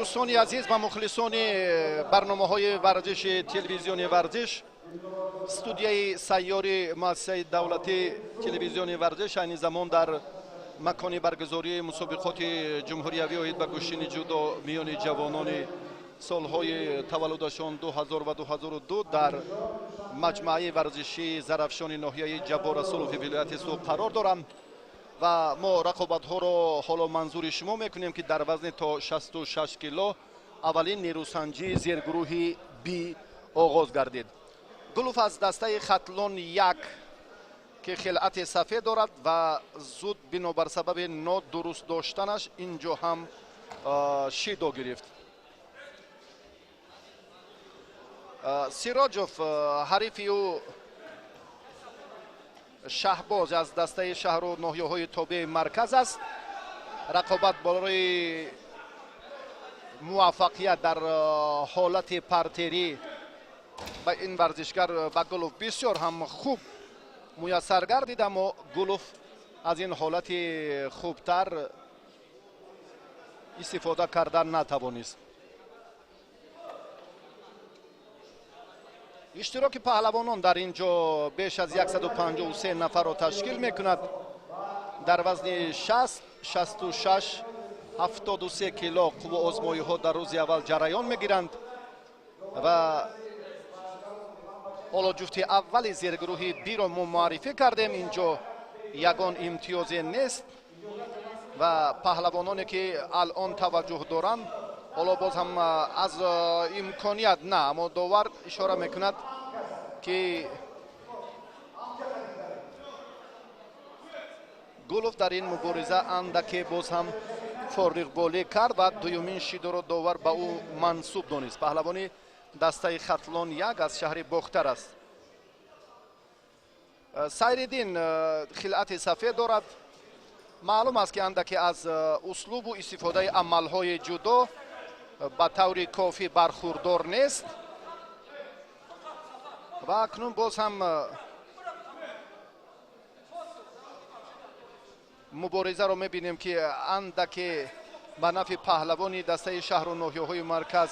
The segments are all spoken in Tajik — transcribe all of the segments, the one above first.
Дӯстони азиз ва мухлисони барномаҳои варзиши телевизиони Варзиш, студияи сайёри муассисаи давлатии телевизиони Варзиш айни замон дар макони баргузории мусобиқоти ҷумҳуриявӣ оид ба гӯштини ҷудо миёни ҷавонони солҳои таваллудашон 2000 ва 2002 дар маҷмӯаи варзишии Зарафшони ноҳияи Ҷаббор Расулови вилояти Суғд қарор доранд ва мо рақобатҳоро ҳоло манзури шумо мекунем, ки дар вазни то 66 кило аввалин нерӯсанҷии зергурӯҳи Б оғоз гардид. Гулов аз дастаи Хатлон 1, ки хилъати сафед дорад ва зуд бинобар сабаби нодуруст доштанаш инҷо ҳам шидо гирифт. Сироҷов ҳарифи ӯ Шаҳбоз аз дастаи шаҳру ноҳияҳои тобеи марказ аст. Рақобат барои муваффақият дар ҳолати партерӣ ба ин варзишгар ба Гулов бисёр ҳам хуб муяссар гардид, аммо Гулов аз ин ҳолати хубтар истифода кардан натавонист. Иштироки паҳлавонон дар ин ҷо беш аз 153 нафарро ташкил мекунад. Дар вазни 60, 66, 73 кило қувваозмоиҳо дар рӯзи аввал ҷараён мегиранд ва ҳоло ҷуфти аввали зергурӯҳи Биро мо муаррифӣ кардем. Ин ҷо ягон имтиёзе нест ва паҳлавононе ки алон таваҷҷӯҳ доранд ҳоло боз ҳам аз имконият на, аммо довар ишора мекунад, ки Гулов дар ин мубориза андаке боз ҳам фориғболӣ кард ва дуюмин шидоро довар ба ӯ мансуб донист. Паҳлавони дастаи Хатлон 1 аз шаҳри Бохтар аст. Сайриддин хилъати сафед дорад. Маълум аст, ки андаке аз услубу истифодаи амалҳои ҷудо ба таври кофӣ бархурдор нест ва акнун боз ҳам муборизаро мебинем, ки андаке ба нафи паҳлавони дастаи шаҳру ноҳияҳои марказ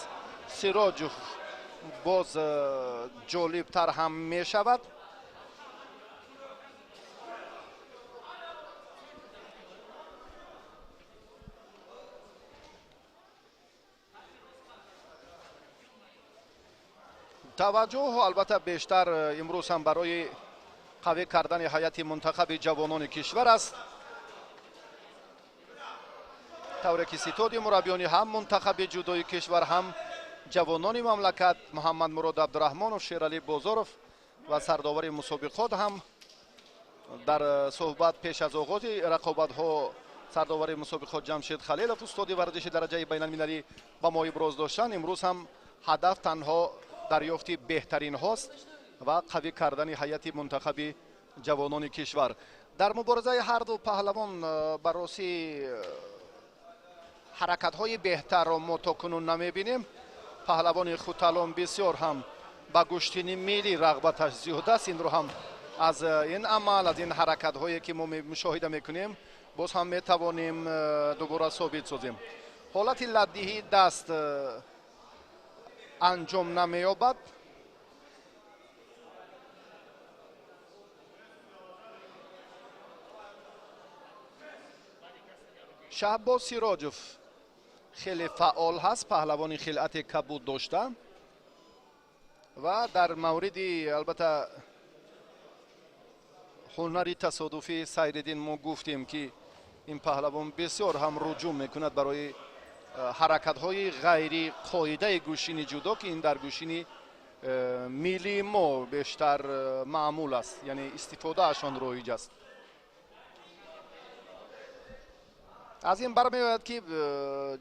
Сироҷов боз ҷолибтар ҳам мешавад. Таваҷҷӯҳ албатта бештар имрӯз ҳам барои қавӣ кардани ҳайати мунтахаби ҷавонони кишвар аст. Тавре ки ситоди мураббиёни ҳам мунтахаби ҷудои кишвар, ҳам ҷавонони мамлакат Муҳаммад Мурод Абдураҳмонов, Шералӣ Бозоров ва сардовари мусобиқот ҳам дар суҳбат пеш аз оғози рақобатҳо сардовари мусобиқот Ҷамшед Халилов, устоди варзиши дараҷаи байналмилалӣ, ба мо иброз доштанд. Имрӯз ҳам ҳадаф танҳо дарёфти беҳтаринҳост ва қавӣ кардани ҳайати мунтахаби ҷавонони кишвар. Дар муборизаи ҳарду паҳлавон барросӣ ҳаракатҳои беҳтарро мо то кунун намебинем. Паҳлавони Хуталон бисёр ҳам ба гӯштини миллӣ рағбаташ зиёд аст. Инро ҳам аз ин амал, аз ин ҳаракатҳое ки мо мушоҳида мекунем, боз ҳам метавонем дубора собит созем. Ҳолати ладдиҳии даст анҷом намеёбад. Шаҳбоз Сироҷов хеле фаъол ҳаст, паҳлавони хилъати кабуд дошта ва дар мавриди албатта ҳунари тасодуфии Сайриддин мо гуфтем, ки ин паҳлавон бисёр ҳам руҷӯъ мекунад барои ҳаракатҳои ғайриқоидаи гӯшини ҷудо, ки ин дар гӯшини миллии мо бештар маъмул аст, яъне истифодаашон роиҷ аст. Аз ин бармеояд, ки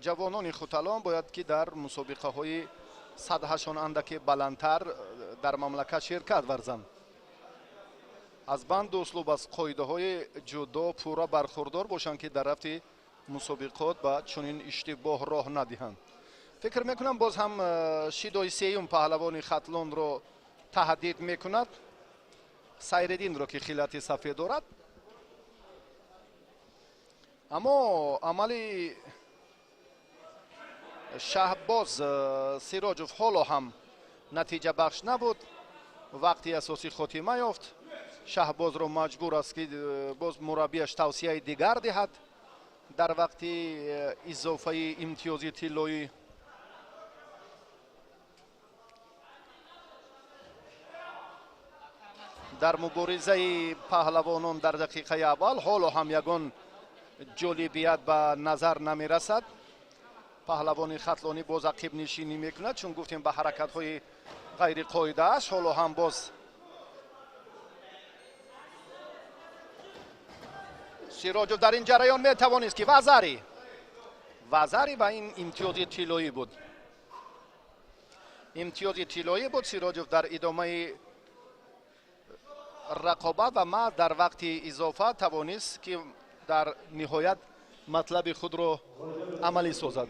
ҷавонони Хуталон бояд ки дар мусобиқаҳои сатҳашон андаке баландтар дар мамлакат ширкат варзанд. Аз банду услуб, аз қоидаҳои ҷудо пурра бархурдор бошанд, ки дар рафти мусобиқот ба чунин иштибоҳ роҳ надиҳанд. Фикр мекунам боз ҳам шидои сеюм паҳлавони Хатлонро таҳдид мекунад, Сайриддинро, ки хилъати сафед дорад. Аммо амали Шаҳбоз Сироҷов ҳоло ҳам натиҷабахш набуд. Вақти асосӣ хотима ёфт. Шаҳбозро маҷбур аст, ки боз мураббияш тавсияи дигар диҳад дар вақти изофаи имтиёзи тиллоӣ. Дар муборизаи паҳлавонон дар дақиқаи аввал ҳоло ҳам ягон ҷолибият ба назар намерасад. Паҳлавони хатлонӣ боз ақибнишинӣ мекунад, чун гуфтем ба ҳаракатҳои ғайриқоидааш. Ҳоло ҳам боз Сироҷов дар ин ҷараён метавонист, ки вазари ва ин имтиёзи тиллоӣ буд. Имтиёзи тиллоӣ буд. Сироҷов дар идомаи рақобат ва ма дар вақти изофа тавонист, ки дар ниҳоят матлаби худро амалӣ созад.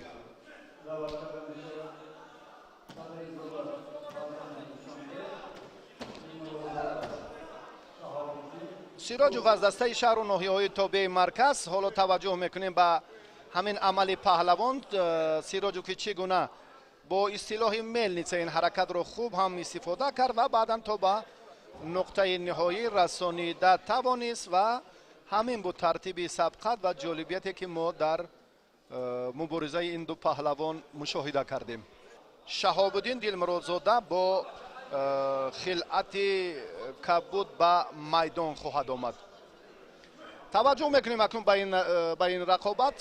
Сироҷов аз дастаи шаҳру ноҳияҳои тобеи марказ. Ҳоло таваҷҷӯҳ мекунем ба ҳамин амали паҳлавон Сироҷов, ки чӣ гуна бо истилоҳи мелница ин ҳаракатро хуб ҳам истифода кард ва баъдан то ба нуқтаи ниҳоӣ расонида тавонист. Ва ҳамин буд тартиби сабқат ва ҷолибияте, ки мо дар муборизаи ин ду паҳлавон мушоҳида кардем. Шаҳобуддин Дилмуродзода бо хилъати кабуд ба майдон хоҳад омад. Таваҷҷӯҳ мекунем акнун ба ин рақобат.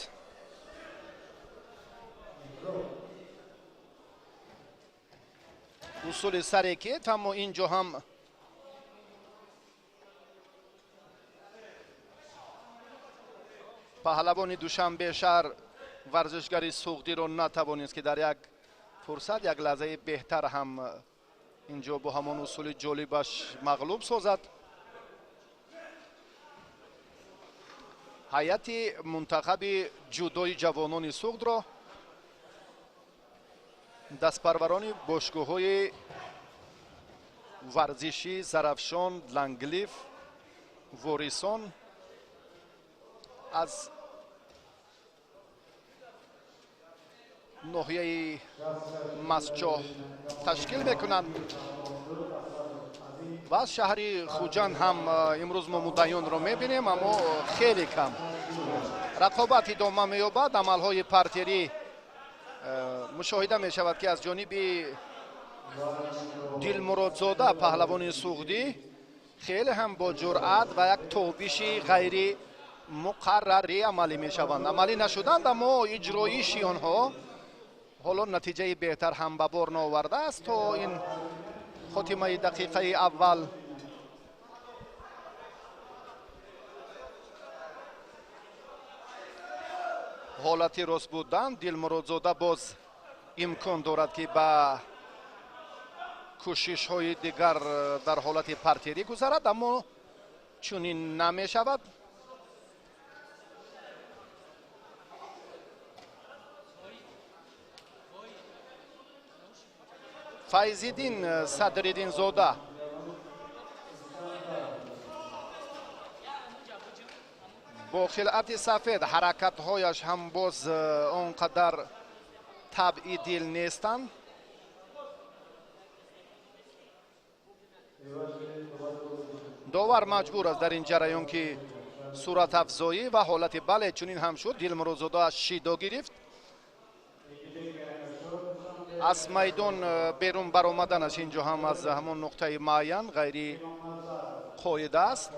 Усули сарекет, аммо ин ҷо ҳам паҳлавони Душанбе шаҳр варзишгари суғдиро натавонист, ки дар як фурсат, як лаҳзаи беҳтар ҳам инҷо бо ҳамон усули ҷолибаш мағлуб созад. Ҳайати мунтахаби ҷудои ҷавонони суғдро дастпарварони бошгоҳҳои варзишӣ Зарафшон, Ланглиф, Ворисон аз ноҳияи Масчоҳ ташкил мекунанд ва аз шаҳри Хуҷанд ҳам имрӯз мо муддаёнро мебинем, аммо хеле кам. Рақобат идома меёбад. Амалҳои партерӣ мушоҳида мешавад, ки аз ҷониби Дилмуродзода паҳлавони суғдӣ хеле ҳам бо ҷуръат ва як тобиши ғайри муқаррарӣ амалӣ мешаванд. Амалӣ нашуданд, аммо иҷроиши онҳо ҳоло натиҷаи беҳтар ҳам ба бор наовардааст то ин хотимаи дақиқаи аввал. Ҳолати рост будан Дилмуродзода боз имкон дорад, ки ба кӯшишҳои дигар дар ҳолати партерӣ гузарад, аммо чунин намешавад. Файзиддин Садриддинзода бо хилъати сафед, ҳаракатҳояш ҳам боз он қадар табъи дил нестанд. Довар маҷбур аст дар ин ҷараён, ки суратафзоӣ ва ҳолати бале чунин ҳам шуд. Дилмуродзода аз шидо гирифт. Аз майдон берун баромаданаш инҷо ҳам аз ҳамон нуқтаи муайян ғайри қоида аст.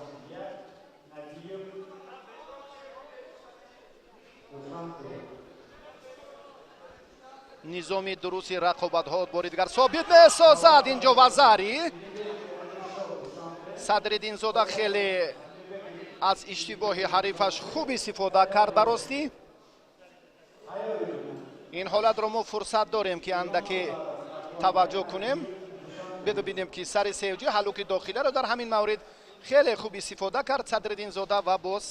Низоми дурусти рақобатҳо бори дигар собит месозад. Инҷо вазари Садриддинзода хеле аз иштибоҳи ҳарифаш хуб истифода кард. Даростӣ ин ҳолатро мо фурсат дорем, ки андаке таваҷҷӯҳ кунем, бибинем, ки сари севҷи ҳалуки дохиларо дар ҳамин маврид хеле хуб истифода кард Садриддинзода ва боз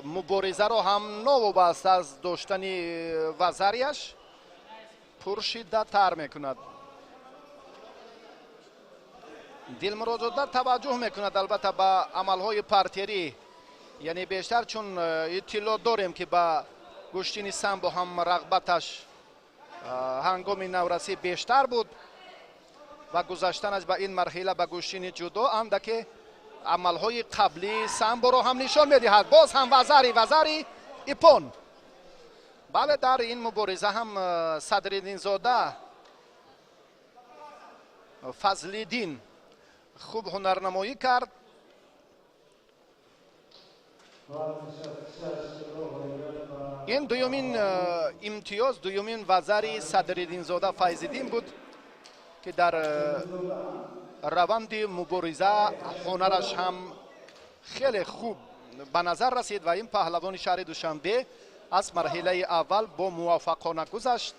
муборизаро ҳам новобаста аз доштани вазарияш пуршиддаттар мекунад. Дилмуродзода таваҷҷӯҳ мекунад албатта ба амалҳои партерӣ, яъне бештар, чун иттилоъ дорем, ки ба гӯштини самбо ҳам рағбаташ Ҳангоми наврасӣ бештар буд ва гузаштанаш ба ин марҳила ба гӯштини ҷудо андаке амалҳои қаблии самборо ҳам нишон медиҳад. Боз ҳам вазари ипон. Бале, дар ин мубориза ҳам Садриддинзода Фазлиддин хуб ҳунарнамоӣ кард. Ин дуюмин имтиёз, дуюмин вазари Садриддинзода Файзиддин буд, ки дар раванди мубориза ҳунараш ҳам хеле хуб ба назар расид ва ин паҳлавони шаҳри Душанбе аз марҳилаи аввал бо муваффақона гузашт.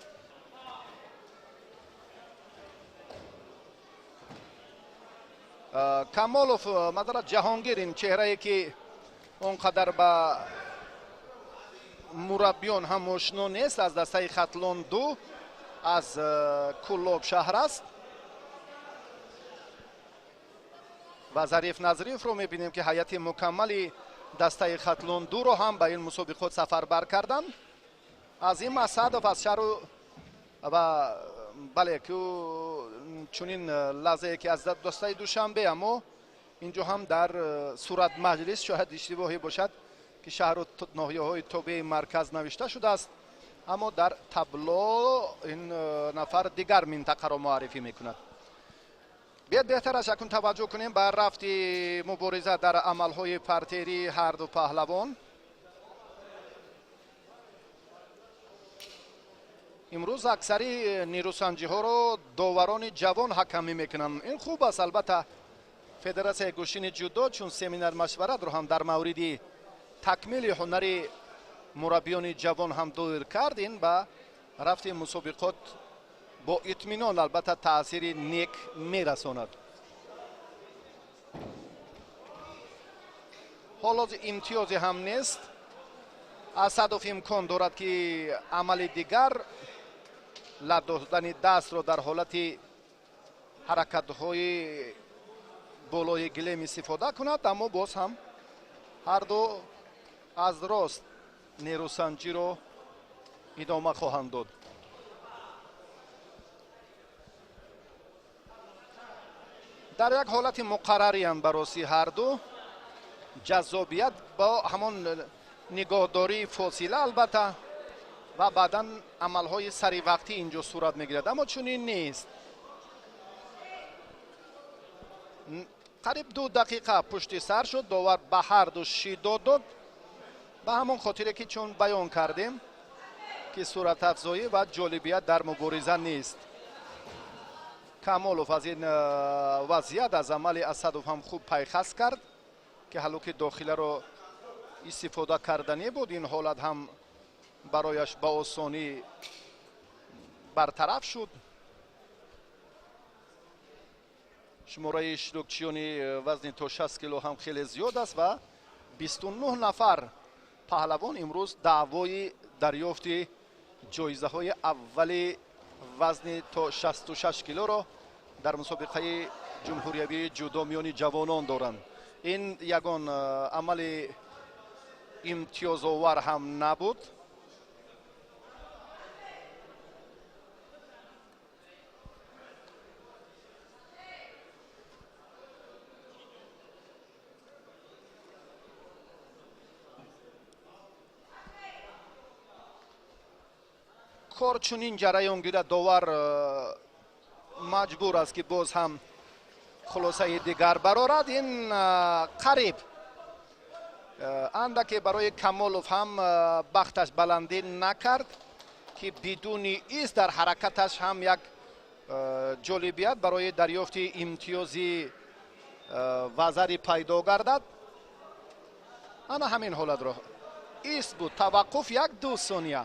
Камолов, масалан, Ҷаҳонгир, ин чеҳрае ки он қадар ба мураббиён ҳам ошно нест, аз дастаи Хатлон 2 аз Куллоб шаҳр аст. Ва Зариф Назриевро мебинем, ки ҳайати мукаммали дастаи Хатлон 2-ро ҳам ба ин мусобиқот сафарбар карданд. Азим Асадов аз шаҳру ва бале, ки чунин лаҳзае ки аз дастаи Душанбе, аммо инҷо ҳам дар сурат маҷлис шояд иштибоҳе бошад, ки шаҳру ноҳияҳои тобеи марказ навишта шудааст, аммо дар табло ин нафар дигар минтақаро муаррифӣ мекунад. Биёед беҳтараш акун таваҷҷӯҳ кунем ба рафти мубориза дар амалҳои партерии ҳарду паҳлавон. Имрӯз аксари нерӯсанҷиҳоро доварони ҷавон ҳакамӣ мекунанд. Ин хуб аст, албатта. Федератсияи гӯштини ҷудо чун семинар машваратро ҳам дар мавриди такмили ҳунари мураббиёни ҷавон ҳам доир кард. Ин ба рафти мусобиқот бо итминон албатта таъсири нек мерасонад. Ҳоло имтиёзе ҳам нест. Асадов имкон дорад, ки амали дигар лат додани дастро дар ҳолати ҳаракатҳои болои гилем истифода кунад, аммо боз ҳам ҳарду аз рост нерӯсанҷиро идома хоҳанд дод. Дар як ҳолати муқаррариам бароси ҳарду ҷаззобият бо ҳамон нигоҳдории фосила албатта ва баъдан амалҳои саривақтӣ инҷо сурат мегирад, аммо чунин нест. Қариб 2 дақиқа пушти сар шуд, довар ба ҳарду шиддот дод, ба ҳамон хотире ки чун баён кардем, ки суратафзоӣ ва ҷолибият дар мубориза нест. Камолов аз ин вазъият аз амали Асадов ҳам хуб пайхас кард, ки ҳалуки дохиларо истифода карданӣ буд. Ин ҳолат ҳам барояш ба осонӣ бартараф шуд. Шумораи иштирокчиёни вазни то 60 кило ҳам хеле зиёд аст ва 29 нафар паҳлавон имрӯз даъвои дарёфти ҷоизаҳои аввали вазни то 66 килоро дар мусобиқаи ҷумҳуриявии ҷудо миёни ҷавонон доранд. Ин ягон амали имтиёзовар ҳам набуд. Кор чунин ҷараён гирад, довар маҷбур аст, ки боз ҳам хулосаи дигар барорад. Ин қариб андаке барои Камолов ҳам бахташ баландӣ накард, ки бидуни из дар ҳаракаташ ҳам як ҷолибият барои дарёфти имтиёзи вазари пайдо гардад. Ана ҳамин ҳолатро ист буд, таваққуф 1-2 сония.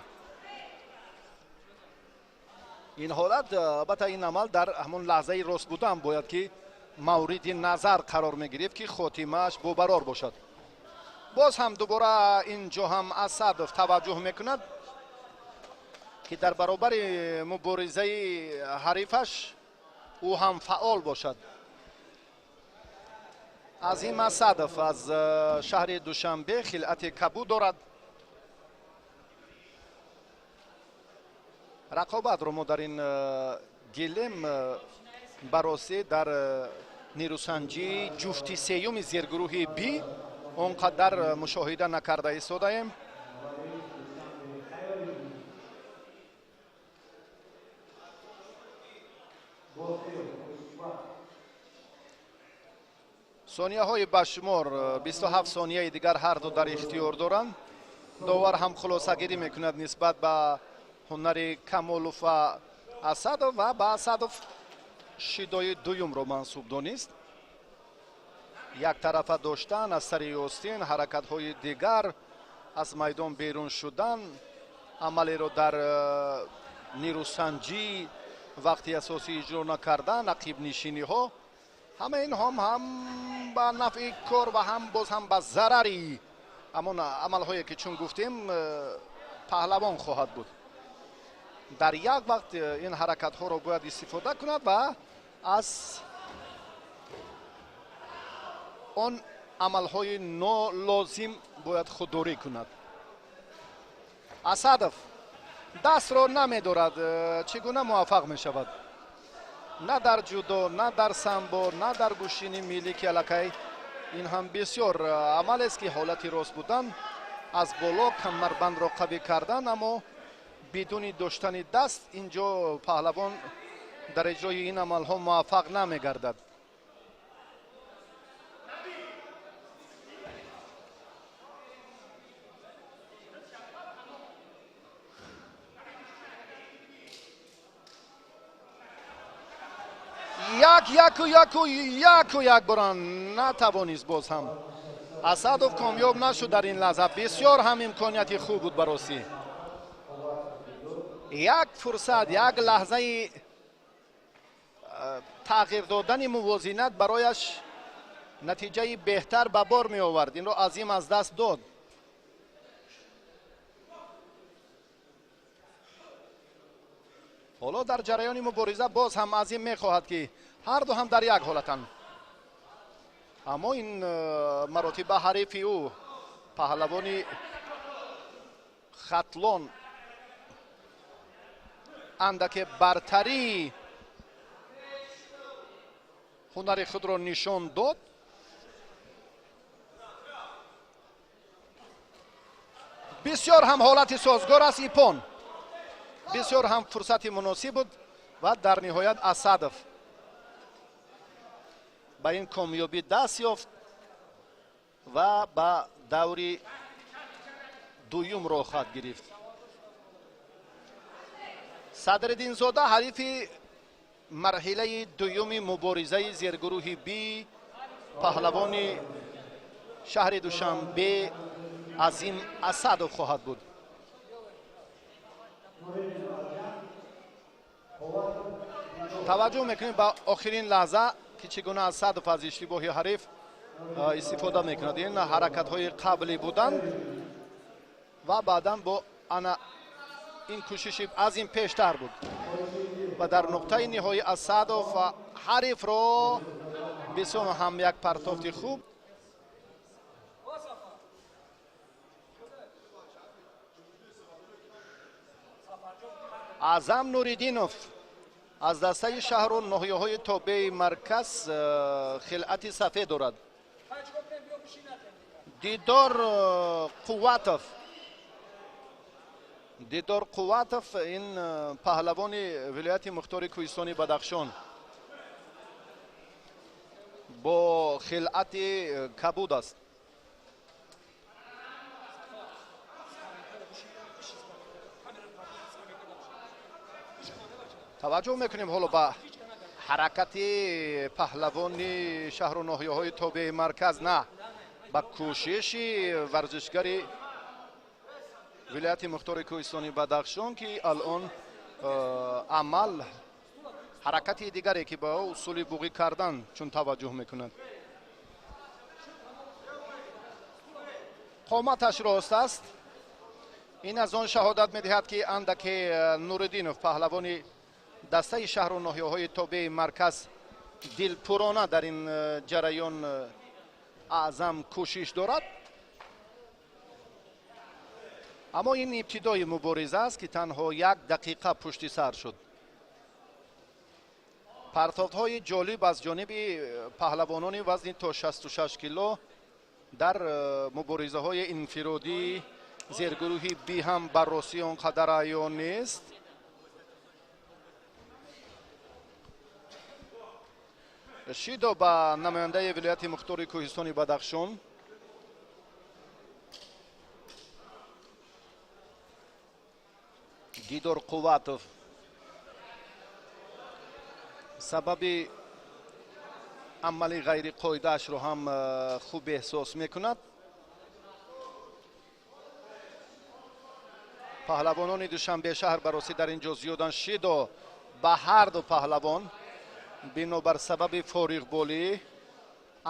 Ин ҳолат албатта ин амал дар ҳамон лаҳзаи рост будан бояд ки мавриди назар қарор мегирифт, ки хотимааш бобарор бошад. Боз ҳам дубора инҷо ҳам Асадов таваҷҷӯҳ мекунад, ки дар баробари муборизаи ҳарифаш ӯ ҳам фаъол бошад. Азим Асадов аз шаҳри Душанбе хилъати кабуд дорад. Рақобатро мо дар ин гилем баросӣ дар нерӯсанҷии ҷуфти сеюми зергурӯҳи Би он қадар мушоҳида накарда истодаем. Сонияҳои башумор, 27 сонияи дигар ҳар ду дар ихтиёр доранд. Довар ҳам хулосагирӣ мекунад нисбат ба ҳунари Камолов ва Асадов ва ба Асадов шидои дуюмро мансуб донист. Яктарафа доштан аз сари остин, ҳаракатҳои дигар, аз майдон берун шудан, амалеро дар нерӯсанҷӣ вақти асосӣ иҷро накардан, ақибнишиниҳо, ҳама инҳо ҳам ба нафъи кор ва ҳам боз ҳам ба зарари ҳамон амалҳое ки чун гуфтем паҳлавон хоҳад буд. Дар як вақт ин ҳаракатҳоро бояд истифода кунад ва аз он амалҳои нолозим бояд худдорӣ кунад. Асадов дастро намедорад, чӣ гуна муваффақ мешавад? На дар ҷудо, на дар самбо, на дар гӯштини миллӣ, ки аллакай ин ҳам бисёр амалест ки ҳолати рост будан, аз боло камарбандро қавӣ кардан, аммо бидуни доштани даст инҷо паҳлавон дар иҷрои ин амалҳо муваффақ намегардад. Як, яку, яку, яку, як боран натавонист боз ҳам. Асадов комёб нашуд дар ин лаҳза. Бисёр ҳам имконияти хуб буд баросӣ. Як фурсат, як лаҳзаи тағйир додани мувозинат барояш натиҷаи беҳтар ба бор меовард. Инро Азим аз даст дод. Ҳоло дар ҷараёни мубориза боз ҳам Азим мехоҳад ки ҳар ду ҳам дар як ҳолатанд, аммо ин маротиба ҳарифи ӯ паҳлавони Хатлон андаке бартарии ҳунари худро нишон дод. Бисёр ҳам ҳолати созгор аст ипон, бисёр ҳам фурсати муносиб буд ва дар ниҳоят Асадов ба ин комёбӣ даст ёфт ва ба даври дуюм роҳ хоҳад гирифт. Садриддинзода ҳарифи марҳилаи дуюми муборизаи зергурӯҳи Би паҳлавони шаҳри Душанбе Азим Асадов хоҳад буд. Таваҷҷӯҳ мекунем ба охирин лаҳза ки чӣ гуна Асадов аз иштибоҳи ҳариф истифода мекунад. Ин ҳаракатҳои қаблӣ буданд ва баъдан бо ана ин кӯшиши аз ин пештар буд ва дар нуқтаи ниҳоӣ Асадов ҳарифро бисёр ҳам як партофти хуб. Аъзам Нуриддинов аз дастаи шаҳру ноҳияҳои тобеи марказ хилъати сафед дорад. Дидор Қувватов, Дидор Қувватов ин паҳлавони вилояти мухтори кӯҳистони Бадахшон бо хилъати кабуд аст. Таваҷҷӯҳ мекунем ҳоло ба ҳаракати паҳлавони шаҳру ноҳияҳои тобеи марказ, на ба кӯшиши варзишгари вилояти мухтори кӯҳистони Бадахшон, ки алон амал ҳаракати дигаре ки ба усули буғӣ кардан чун таваҷҷӯҳ мекунад. Қоматаш рост аст. Ин аз он шаҳодат медиҳад ки андаке Нуриддинов паҳлавони дастаи шаҳру ноҳияҳои тобеи марказ дилпурона дар ин ҷараён Аъзам кӯшиш дорад. Аммо ин ибтидои мубориза аст, ки танҳо як дақиқа пушти сар шуд. Партофтҳои ҷолиб аз ҷониби паҳлавонони вазни то 66 кило дар муборизаҳои инфиродӣ зергурӯҳи Би ҳам барросӣ он қадар аён нест. Шидо ба намояндаи вилояти мухтори кӯҳистони Бадахшон. Дидор Қувватов сабаби амали ғайриқоидаашро ҳам хуб эҳсос мекунад. Паҳлавонони Душанбе шаҳр баросӣ дар ин ҷо зиёданд. Шидо ба ҳар ду паҳлавон бинобар сабаби фориғболӣ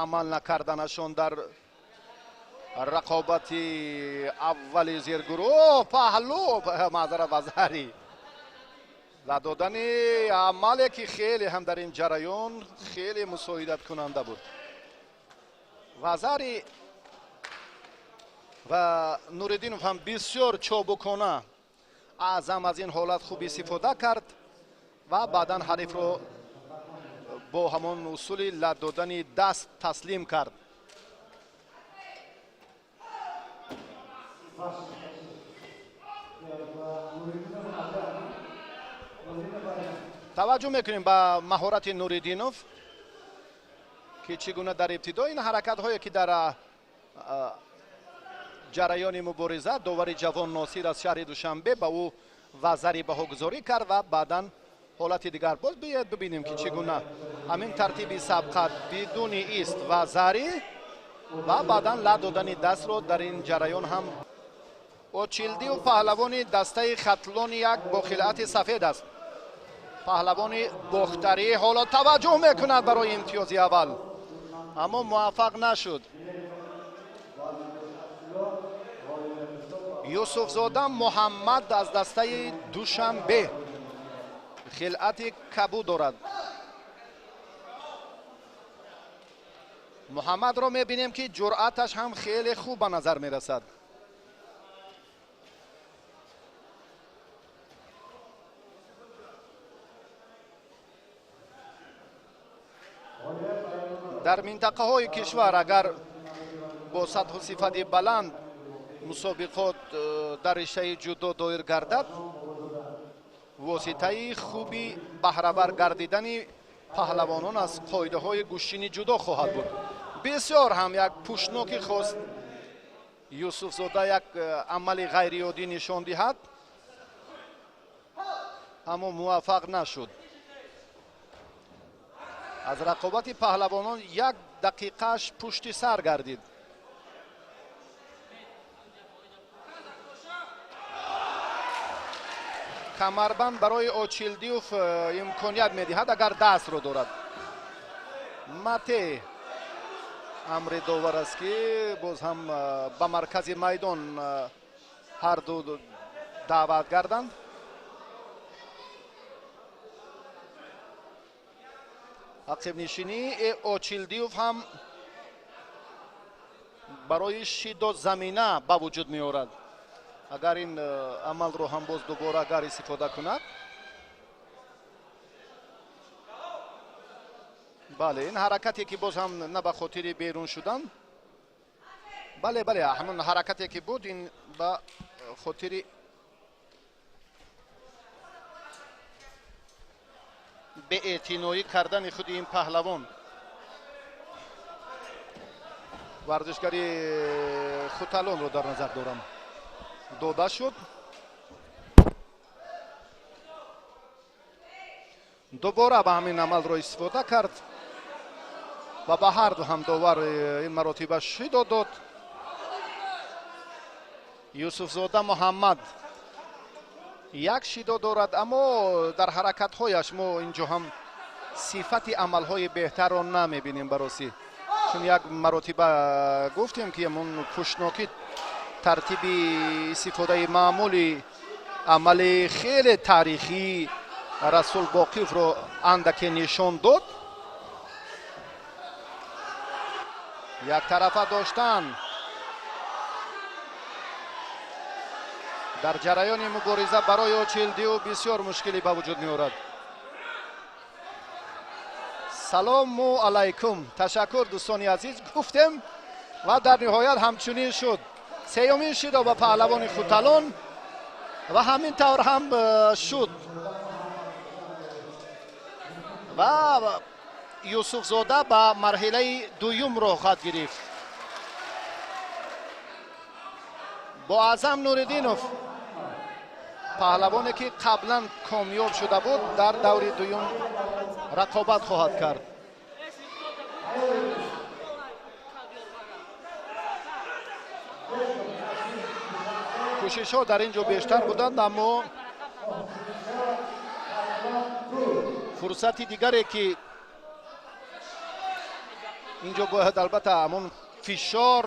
амал накарданашон дар рақобати аввали зергурӯҳ паҳлу маъзара вазари ва додани амале, ки хеле ҳам дар ин ҷараён хеле мусоидаткунанда буд. Вазари ва Нуриддинов ҳам бисёр чобукона Аъзам аз ин ҳолат хуб истифода кард ва баъдан ҳарифро бо ҳамон усули лат додани даст таслим кард. Таваҷҷӯҳ мекунем ба маҳорати Нуриддинов, ки чӣ гуна дар ибтидо ин ҳаракатҳое, ки дар ҷараёни мубориза довари ҷавон Носир аз шаҳри Душанбе ба ӯ вазари баҳогузорӣ кард ва баъдан ҳолати дигар. Боз биёед бибинем, ки чӣ гуна ҳамин тартиби сабқат бидуни ист вазари ва баъдан лат додани дастро дар ин ҷараён ҳам. Очилдиев паҳлавони дастаи Хатлони як бо хилъати сафед аст. Паҳлавони Бохтарӣ ҳоло таваҷҷӯҳ мекунад барои имтиёзи аввал, аммо муваффақ нашуд. Юсуфзода Муҳаммад аз дастаи Душанбе хилъати кабу дорад. Муҳаммадро мебинем, ки ҷуръаташ ҳам хеле хуб ба назар мерасад. Дар минтақаҳои кишвар агар бо сатҳу сифати баланд мусобиқот дар риштаи ҷудо доир гардад, воситаи хуби баҳравар гардидани паҳлавонон аз қоидаҳои гӯштини ҷудо хоҳад буд. Бисёр ҳам як пӯшнокӣ хост Юсуфзода як амали ғайриоддӣ нишон диҳад, аммо муваффақ нашуд. Аз рақобати паҳлавонон як дақиқааш пушти сар гардид. Камарбанд барои Очилдиев имконият медиҳад, агар дастро дорад. Мате амри довар аст, ки боз ҳам ба маркази майдон ҳарду даъват гарданд. Ақибнишинии Очилдиев ҳам барои шидо замина ба вуҷуд меорад. Агар ин амалро ҳам боз дубора агар истифода кунад, бале, ин ҳаракате, ки боз ҳам на ба хотири берун шудан, бале, бале, ҳамон ҳаракате, ки буд, ин ба хотири беэътиноӣ кардани худи ин паҳлавон, варзишгари Хуталонро дар назар дорам, дода шуд. Дубора ба ҳамин амалро истифода кард ва ба ҳарду ҳам довар ин маротиба шидо дод. Юсуфзода Муҳаммад як шидо дорад, аммо дар ҳаракатҳояш мо инҷо ҳам сифати амалҳои беҳтарро намебинем баросӣ, чун як маротиба гуфтем, ки ҳамон пӯшнокӣ тартиби истифодаи маъмули амали хеле таърихӣ Расул Боқиевро андаке нишон дод. Яктарафа доштан. Дар ҷараёни мубориза барои Очилдиев бисёр мушкилӣ ба вуҷуд меорад. Салому алайкум. Ташаккур дӯстони азиз, гуфтем ва дар ниҳоят ҳамчунин шуд. Сеюмин шидо ба паҳлавони Хуталон ва ҳамин тавр ҳам шуд. Ва Юсуфзода ба марҳилаи дуюм роҳ хоҳад гирифт. Бо Аъзам Нуриддинов, паҳлавоне ки қаблан комёб шуда буд, дар даври дуюм рақобат хоҳад кард. Кӯшишҳо дар ин ҷо бештар буданд, аммо фурсати дигаре ки ин ҷо бояд албатта ҳамон фишор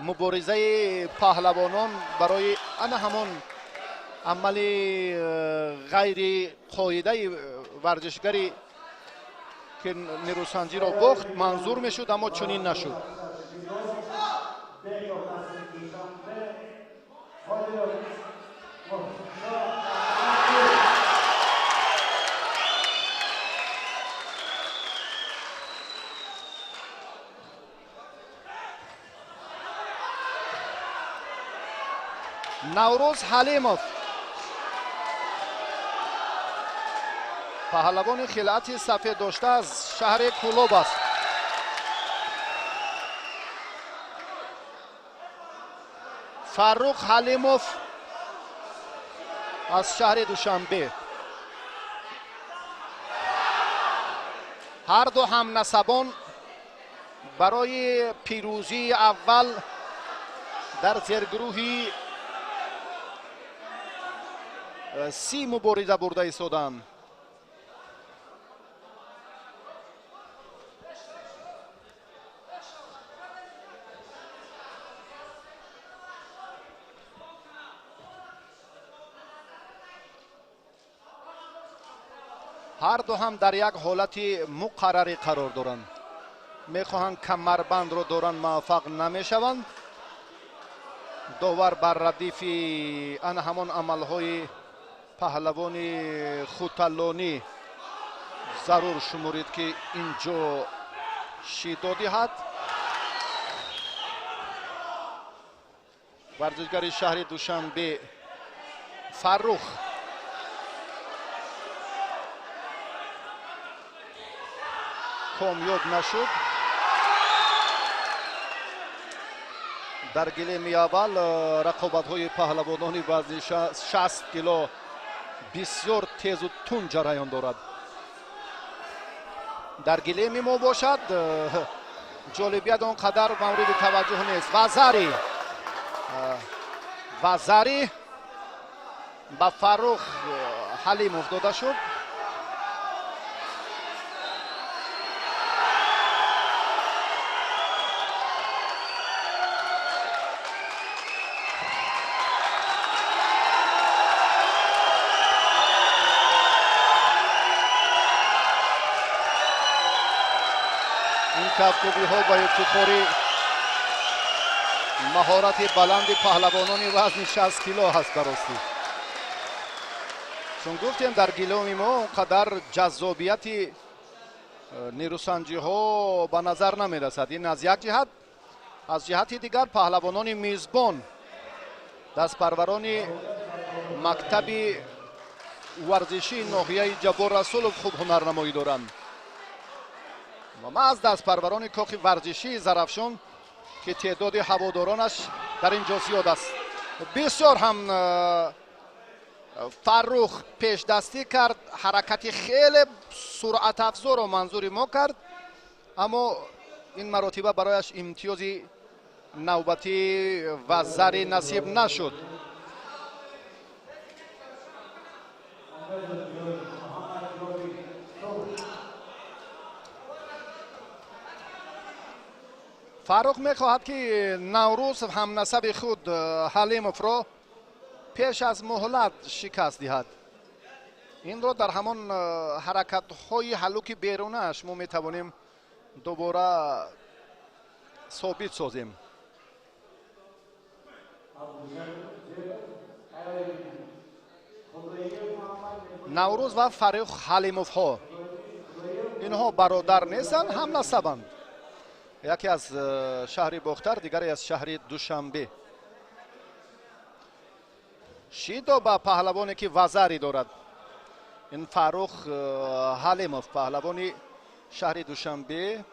муборизаи паҳлавонон барои ана ҳамон амали ғайриқоидаи варзишгаре ки нерӯсанҷиро бохт манзур мешуд, аммо чунин нашуд. Наврӯз Ҳалимов, паҳлавони хилъати сафед дошта аз шаҳри Кӯлоб аст. Фаррух Ҳалимов аз шаҳри Душанбе. Ҳар ду ҳамнасабон барои пирӯзии аввал дар зергурӯҳи си мубориза бурда истоданд. Ҳар ду ҳам дар як ҳолати муқаррарӣ қарор доранд. Мехоҳанд камарбандро доранд, муваффақ намешаванд. Довар бар радифи ана ҳамон амалҳои паҳлавони Хуталонӣ зарур шуморид ки ин ҷо шидо диҳад. Варзишгари шаҳри Душанбе Фаррух комёб нашуд. Дар гилеми аввал рақобатҳои паҳлавонони вазни 60 кило бисёр тезу тунд ҷараён дорад. Дар гилеми мо бошад ҷолибият он қадар мавриди таваҷҷӯҳ нест. Вазари ба Фаррух Ҳалимов дода шуд. Кафкӯбиҳо ба ифтихори маҳорати баланди паҳлавонони вазни 60 кило ҳаст. Баростӣ, чун гуфтем, дар гиломи мо он қадар ҷаззобияти нерӯсанҷиҳо ба назар намерасад. Ин аз як ҷиҳат, аз ҷиҳати дигар паҳлавонони мизбон, дастпарварони мактаби варзишии ноҳияи Ҷаббор Расулов хуб ҳунарнамоӣ доранд. Ва ма аз дастпарварони кохи варзишии Зарафшон ки теъдоди ҳаводоронаш дар ин ҷо зиёд аст. Бисёр ҳам Фаррух пешдастӣ кард, ҳаракати хеле суръатафзоро манзури мо кард, аммо ин маротиба барояш имтиёзи навбатӣ ва зари насиб нашуд. Фаррух мехоҳад ки Наврӯз ҳамнасаби худ Ҳалимовро пеш аз муҳлат шикаст диҳад. Инро дар ҳамон ҳаракатҳои ҳалуки берунааш мо метавонем дубора собит созем. Наврӯз ва Фаррух Ҳалимовҳо инҳо бародар нестанд, ҳамнасабанд. Яке аз шаҳри Бохтар, дигаре аз шаҳри Душанбе. Шидо ба паҳлавоне ки вазари дорад. Ин Фаррух Ҳалимов, паҳлавони шаҳри Душанбе,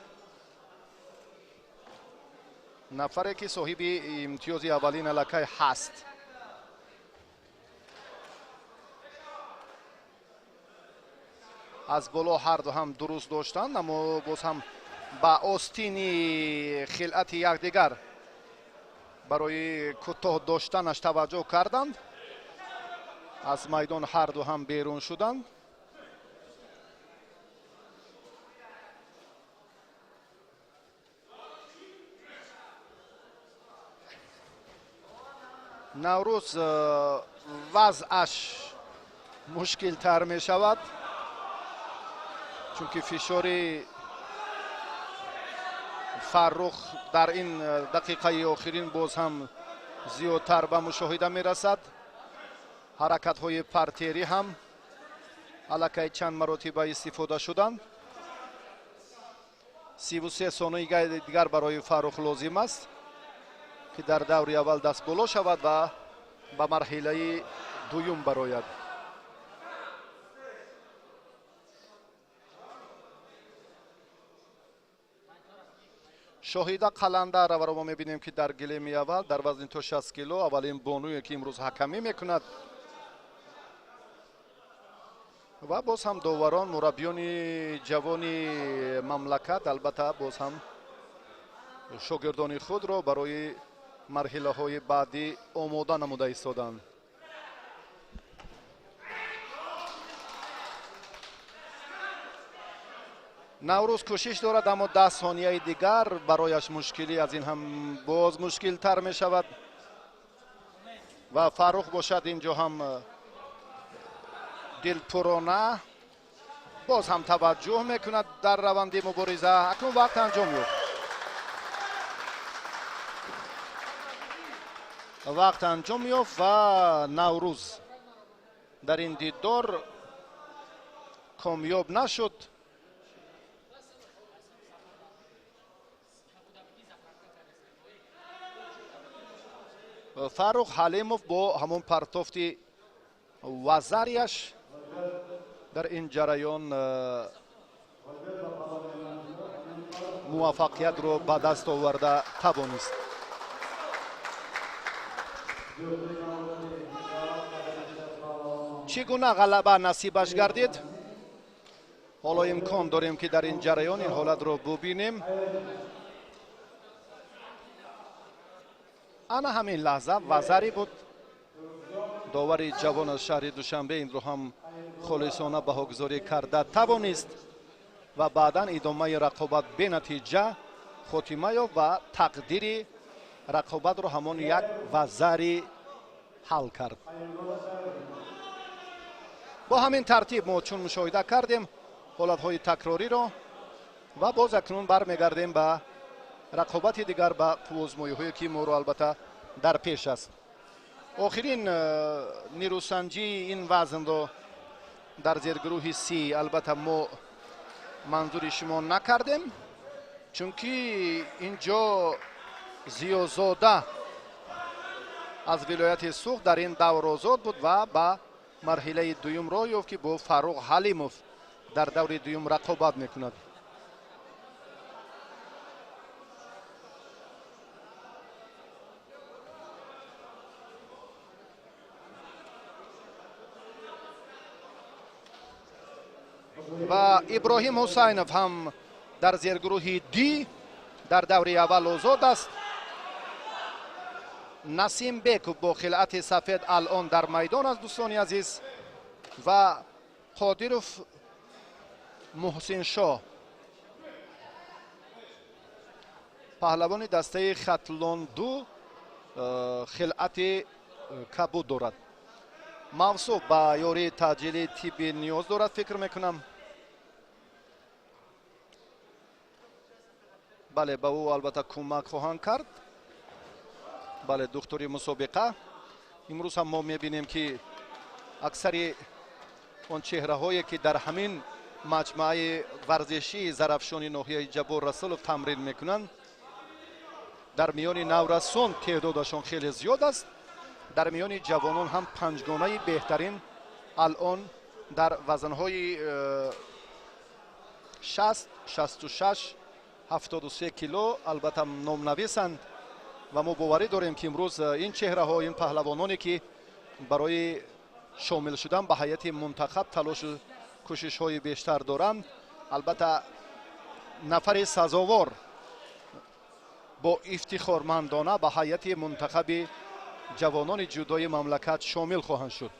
нафаре ки соҳиби имтиёзи аввалин аллакай ҳаст. Аз боло ҳарду ҳам дуруст доштанд, аммо боз ҳам ба остини хилъати якдигар барои кӯтоҳ доштанаш таваҷҷӯҳ карданд. Аз майдон ҳарду ҳам берун шуданд. Наврӯз вазъаш мушкилтар мешавад, чунки фишори Фаррух дар ин дақиқаи охирин боз ҳам зиёдтар ба мушоҳида мерасад. Ҳаракатҳои партерӣ ҳам аллакай чанд маротиба истифода шуданд. 33 сонияи дигар барои Фаррух лозим аст ки дар даври аввал даст боло шавад ва ба марҳилаи дуюм барояд. Шоҳида Қаландароваро мо мебинем ки дар гилеми аввал дар вазни то 60 кило аввалин бонуе ки имрӯз ҳакамӣ мекунад ва боз ҳам доварон, мураббиёни ҷавони мамлакат албатта боз ҳам шогирдони худро барои марҳилаҳои баъдӣ омода намуда истоданд. Наврӯз кӯшиш дорад, аммо 10 сонияи дигар барояш мушкилӣ аз ин ҳам боз мушкилтар мешавад ва Фаррух бошад инҷо ҳам дилпурона боз ҳам таваҷҷӯҳ мекунад дар раванди мубориза. Акнун вақт анҷом ёфт. Вақт анҷом ёфт ва Наврӯз дар ин дидор комёб нашуд. Фаррух Ҳалимов бо ҳамон партофти вазарияш дар ин ҷараён муваффақиятро ба даст оварда тавонист. Чӣ гуна ғалаба насибаш гардид? Ҳоло имкон дорем ки дар ин ҷараён ин ҳолатро бубинем. Ана ҳамин лаҳза вазари буд. Довари ҷавон аз шаҳри Душанбе инро ҳам холисона баҳогузорӣ карда тавонист ва баъдан идомаи рақобат бенатиҷа хотима ёфт ва тақдири рақобатро ҳамон як вазари ҳал кард. Бо ҳамин тартиб мо чун мушоҳида кардем ҳолатҳои такрориро ва боз акнун бармегардем ба рақобати дигар, ба қуввозмоиҳое ки моро албатта дар пеш аст. Охирин нерӯсанҷии ин вазнро дар зергурӯҳи Си албатта мо манзури шумо накардем, чунки инҷо Зиёзода аз вилояти Суғд дар ин давр озод буд ва ба марҳилаи дуюм роҳ ёфт ки бо Фаррух Ҳалимов дар даври дуюм рақобат мекунад. Ва Иброҳим Ҳусайнов ҳам дар зергурӯҳи Ди дар даври аввал озод аст. Насим Беков бо хилъати сафед алон дар майдон аст, дӯстони азиз, ва Қодиров Муҳсиншоҳ, паҳлавони дастаи Хатлон 2 хилъати кабуд дорад. Мавсуф ба ёрии таъҷили тиббӣ ниёз дорад, фикр мекунам. Бале, ба ӯ албатта кӯмак хоҳанд кард. Бале, духтури мусобиқа Имрӯз ҳам мо мебинем, ки аксари он чеҳраҳое, ки дар ҳамин маҷмӯаи варзишии Зарафшони ноҳияи Ҷаббор Расулов тамрин мекунанд, дар миёни наврасон теъдодашон хеле зиёд аст. Дар миёни ҷавонон ҳам панҷгонаи беҳтарин алон дар вазнҳои 60, 66, 73 кило албатта номнависанд ва мо боварӣ дорем, ки имрӯз ин чеҳраҳо, ин паҳлавононе, ки барои шомил шудан ба ҳайати мунтахаб талошу кӯшишҳои бештар доранд, албатта нафари сазовор бо ифтихормандона ба ҳайати мунтахаби ҷавонони ҷудои мамлакат шомил хоҳанд шуд.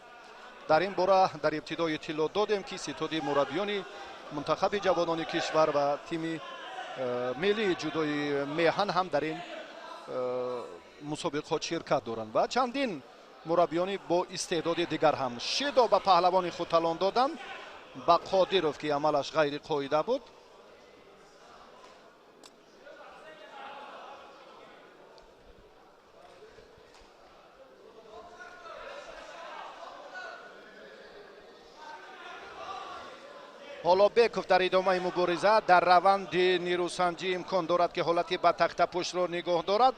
Дар ин бора дар ибтидо иттилоъ додем, ки ситоди мураббиёни мунтахаби ҷавонони кишвар ва тими миллии ҷудои меҳан ҳам дар ин мусобиқот ширкат доранд ва чандин мураббиёни бо истеъдоди дигар ҳам. Шидо ба паҳлавони худ талон доданд, ба Қодиров, ки амалаш ғайриқоида буд. Ҳоло Беков дар идомаи мубориза дар раванди нерӯсанҷӣ имкон дорад, ки ҳолати ба тахтапуштро нигоҳ дорад.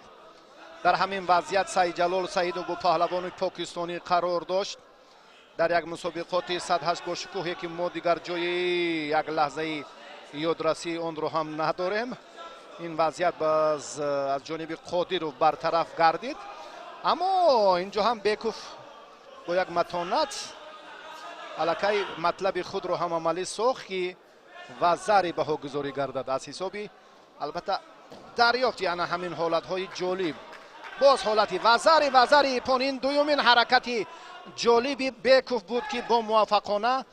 Дар ҳамин вазъият Саидҷалол Саидов бо паҳлавони покистонӣ қарор дошт дар як мусобиқоти садҳашт бо шукӯҳе, ки мо дигар ҷои як лаҳзаи ёдрасии онро ҳам надорем. Ин вазъият аз ҷониби Қодиров бартараф гардид, аммо инҷо ҳам Беков бо як матонат аллакай матлаби худро ҳам амалӣ сохт, ки вазари баҳогузорӣ гардад аз ҳисоби албатта дарёфти ана ҳамин ҳолатҳои ҷолиб. Боз ҳолати вазари ипон, ин дуюмин ҳаракати ҷолиби Беков буд, ки бо муваффақона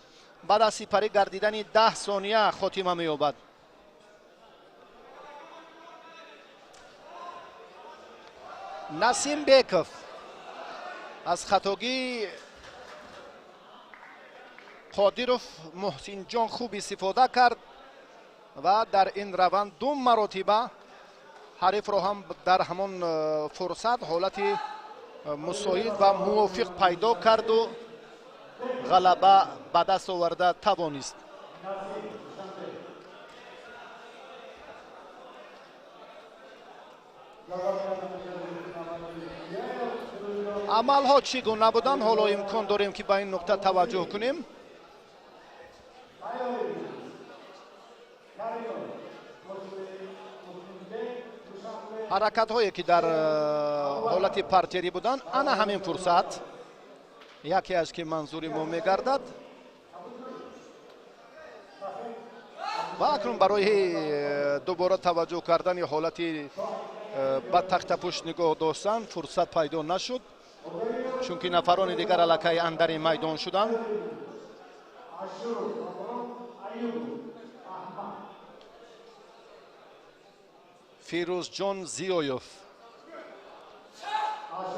баъд аз сипарӣ гардидани 10 сония хотима меёбад. Насим Беков аз хатогии Қодиров Муҳсинҷон хуб истифода кард ва дар ин раванд ду маротиба ҳарифро ҳам дар ҳамон фурсат ҳолати мусоид ва мувофиқ пайдо карду ғалаба ба даст оварда тавонист. Амалҳо чӣ гуна буданд, ҳоло имкон дорем, ки ба ин нуқта таваҷҷӯҳ кунем. Ҳаракатҳое, ки дар ҳолати партерӣ буданд, ана ҳамин фурсат яке аз ки манзури мо мегардад. Ва акнун барои дубора таваҷҷӯҳ кардани ҳолати ба тахтапушт нигоҳ доштан фурсат пайдо нашуд, чунки нафарони дигар аллакай андари майдон шуданд. Фирӯзҷон Зиёев,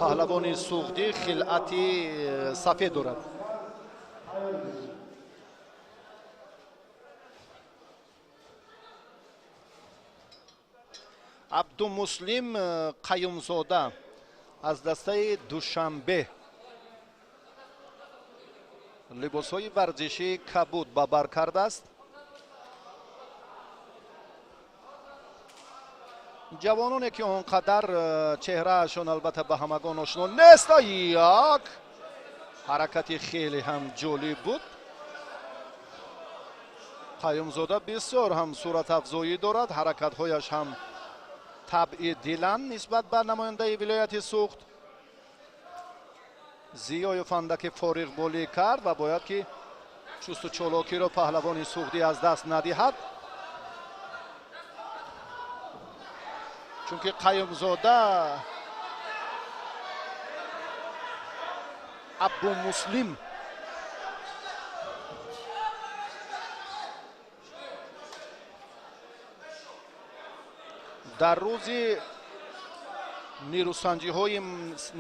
паҳлавони суғдӣ, хилъати сафед дорад. Абдумуслим Қаюмзода аз дастаи Душанбе либосҳои варзишии кабуд ба бар кардааст. Ҷавононе, ки он қадар чеҳраашон албатта ба ҳамагон ошно нест. Як ҳаракати хеле ҳам ҷолиб буд. Қаюмзода бисёр ҳам суратафзоӣ дорад, ҳаракатҳояш ҳам табъи диланд нисбат ба намояндаи вилояти Суғд. Зиёев андаке фориғболӣ кард ва бояд ки чусту чолокиро паҳлавони суғдӣ аз даст надиҳад, чунки Қаюмзода Абдумуслим дар рӯзи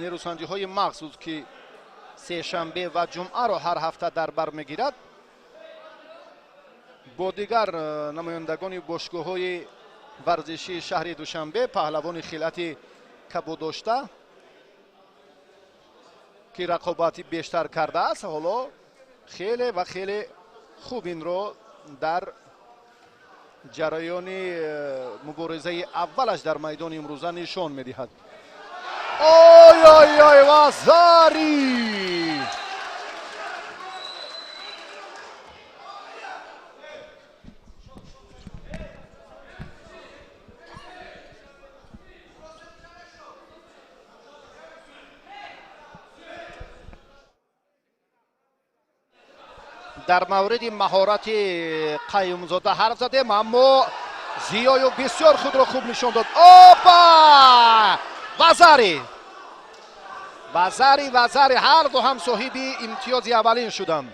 нерӯсанҷиҳои махсус, ки сешанбе ва ҷумъаро ҳар ҳафта дар бар мегирад, бо дигар намояндагони бошгоҳҳои варзишии шаҳри Душанбе паҳлавони хилъати кабудошта ки рақобати бештар кардааст, ҳоло хеле ва хеле хуб инро дар ҷараёни муборизаи аввалаш дар майдони имрӯза нишон медиҳад. Ой ой ой, вазари! Дар мавриди маҳорати Қаюмзода ҳарф задем, аммо Зиёев бисёр худро хуб нишон дод. Опа! Вазари! Вазари, вазари, ҳар ду ҳам соҳиби имтиёзи аввалин шуданд.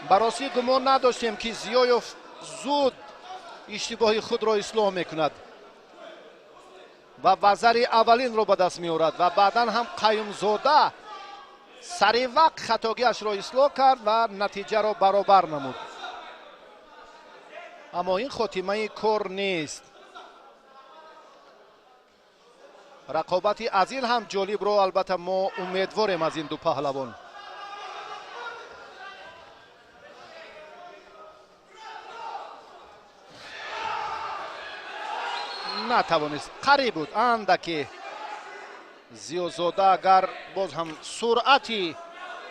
Ба ростӣ гумон надоштем, ки Зиёев зуд иштибоҳи худро ислоҳ мекунад ва вазари аввалинро ба даст меорад ва баъдан ҳам Қаюмзода сари вақт хатогиашро ислоҳ кард ва натиҷаро баробар намуд. Аммо ин хотимаи кор нест. Рақобати аз ин ҳам ҷолибро албатта мо умедворем аз ин ду паҳлавон. Натавонист, қариб буд андаке. Зиёзода агар боз ҳам суръати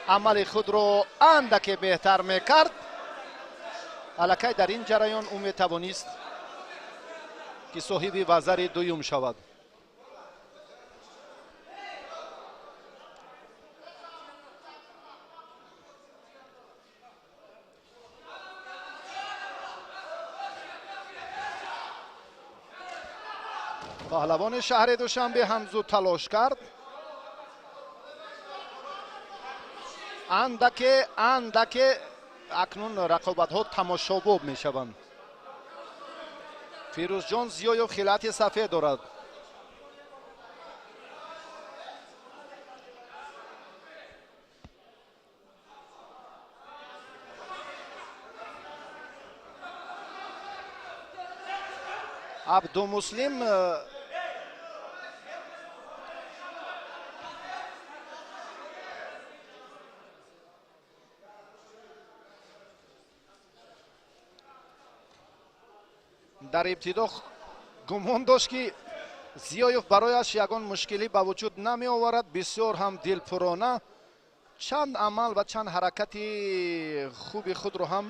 амали худро андаке беҳтар мекард, аллакай дар ин ҷараён ӯ метавонист, ки соҳиби вазари дуюм шавад. Паҳлавони шаҳри Душанбе ҳам зуд талош кард. Андаке андаке акнун рақобатҳо тамошобоб мешаванд. Фирӯзҷон Зиёев хилати сафед дорад. Абдумуслим дар ибтидо гумон дошт, ки Зиёев барояш ягон мушкилӣ ба вуҷуд намеоварад. Бисёр ҳам дилпурона чанд амал ва чанд ҳаракати хуби худро ҳам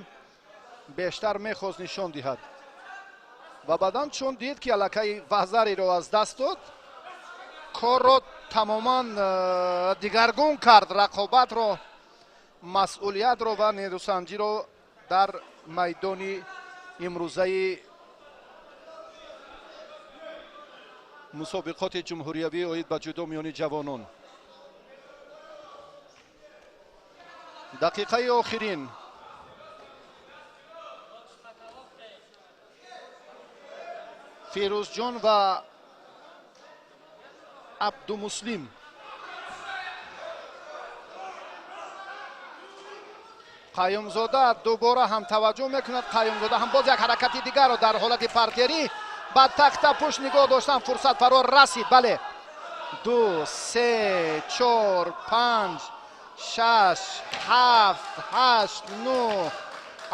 бештар мехост нишон диҳад ва баъдан чун дид, ки аллакай вазариро аз даст дод, корро тамоман дигаргун кард, рақобатро, масъулиятро ва нерӯсанҷиро дар майдони имрӯзаи мусобиқоти ҷумҳуриявӣ оид ба ҷудо миёни ҷавонон. Дақиқаи охирин. Фирӯзҷон ва Абдумуслим. Қаюмзода дубора ҳам таваҷҷӯҳ мекунад. Қаюмзода ҳам боз як ҳаракати дигарро дар ҳолати партерӣ ба тахтапушт нигоҳ доштан фурсат фаро расид. Бале, 2, 3, 4, 5, 6, 7, 8, 9.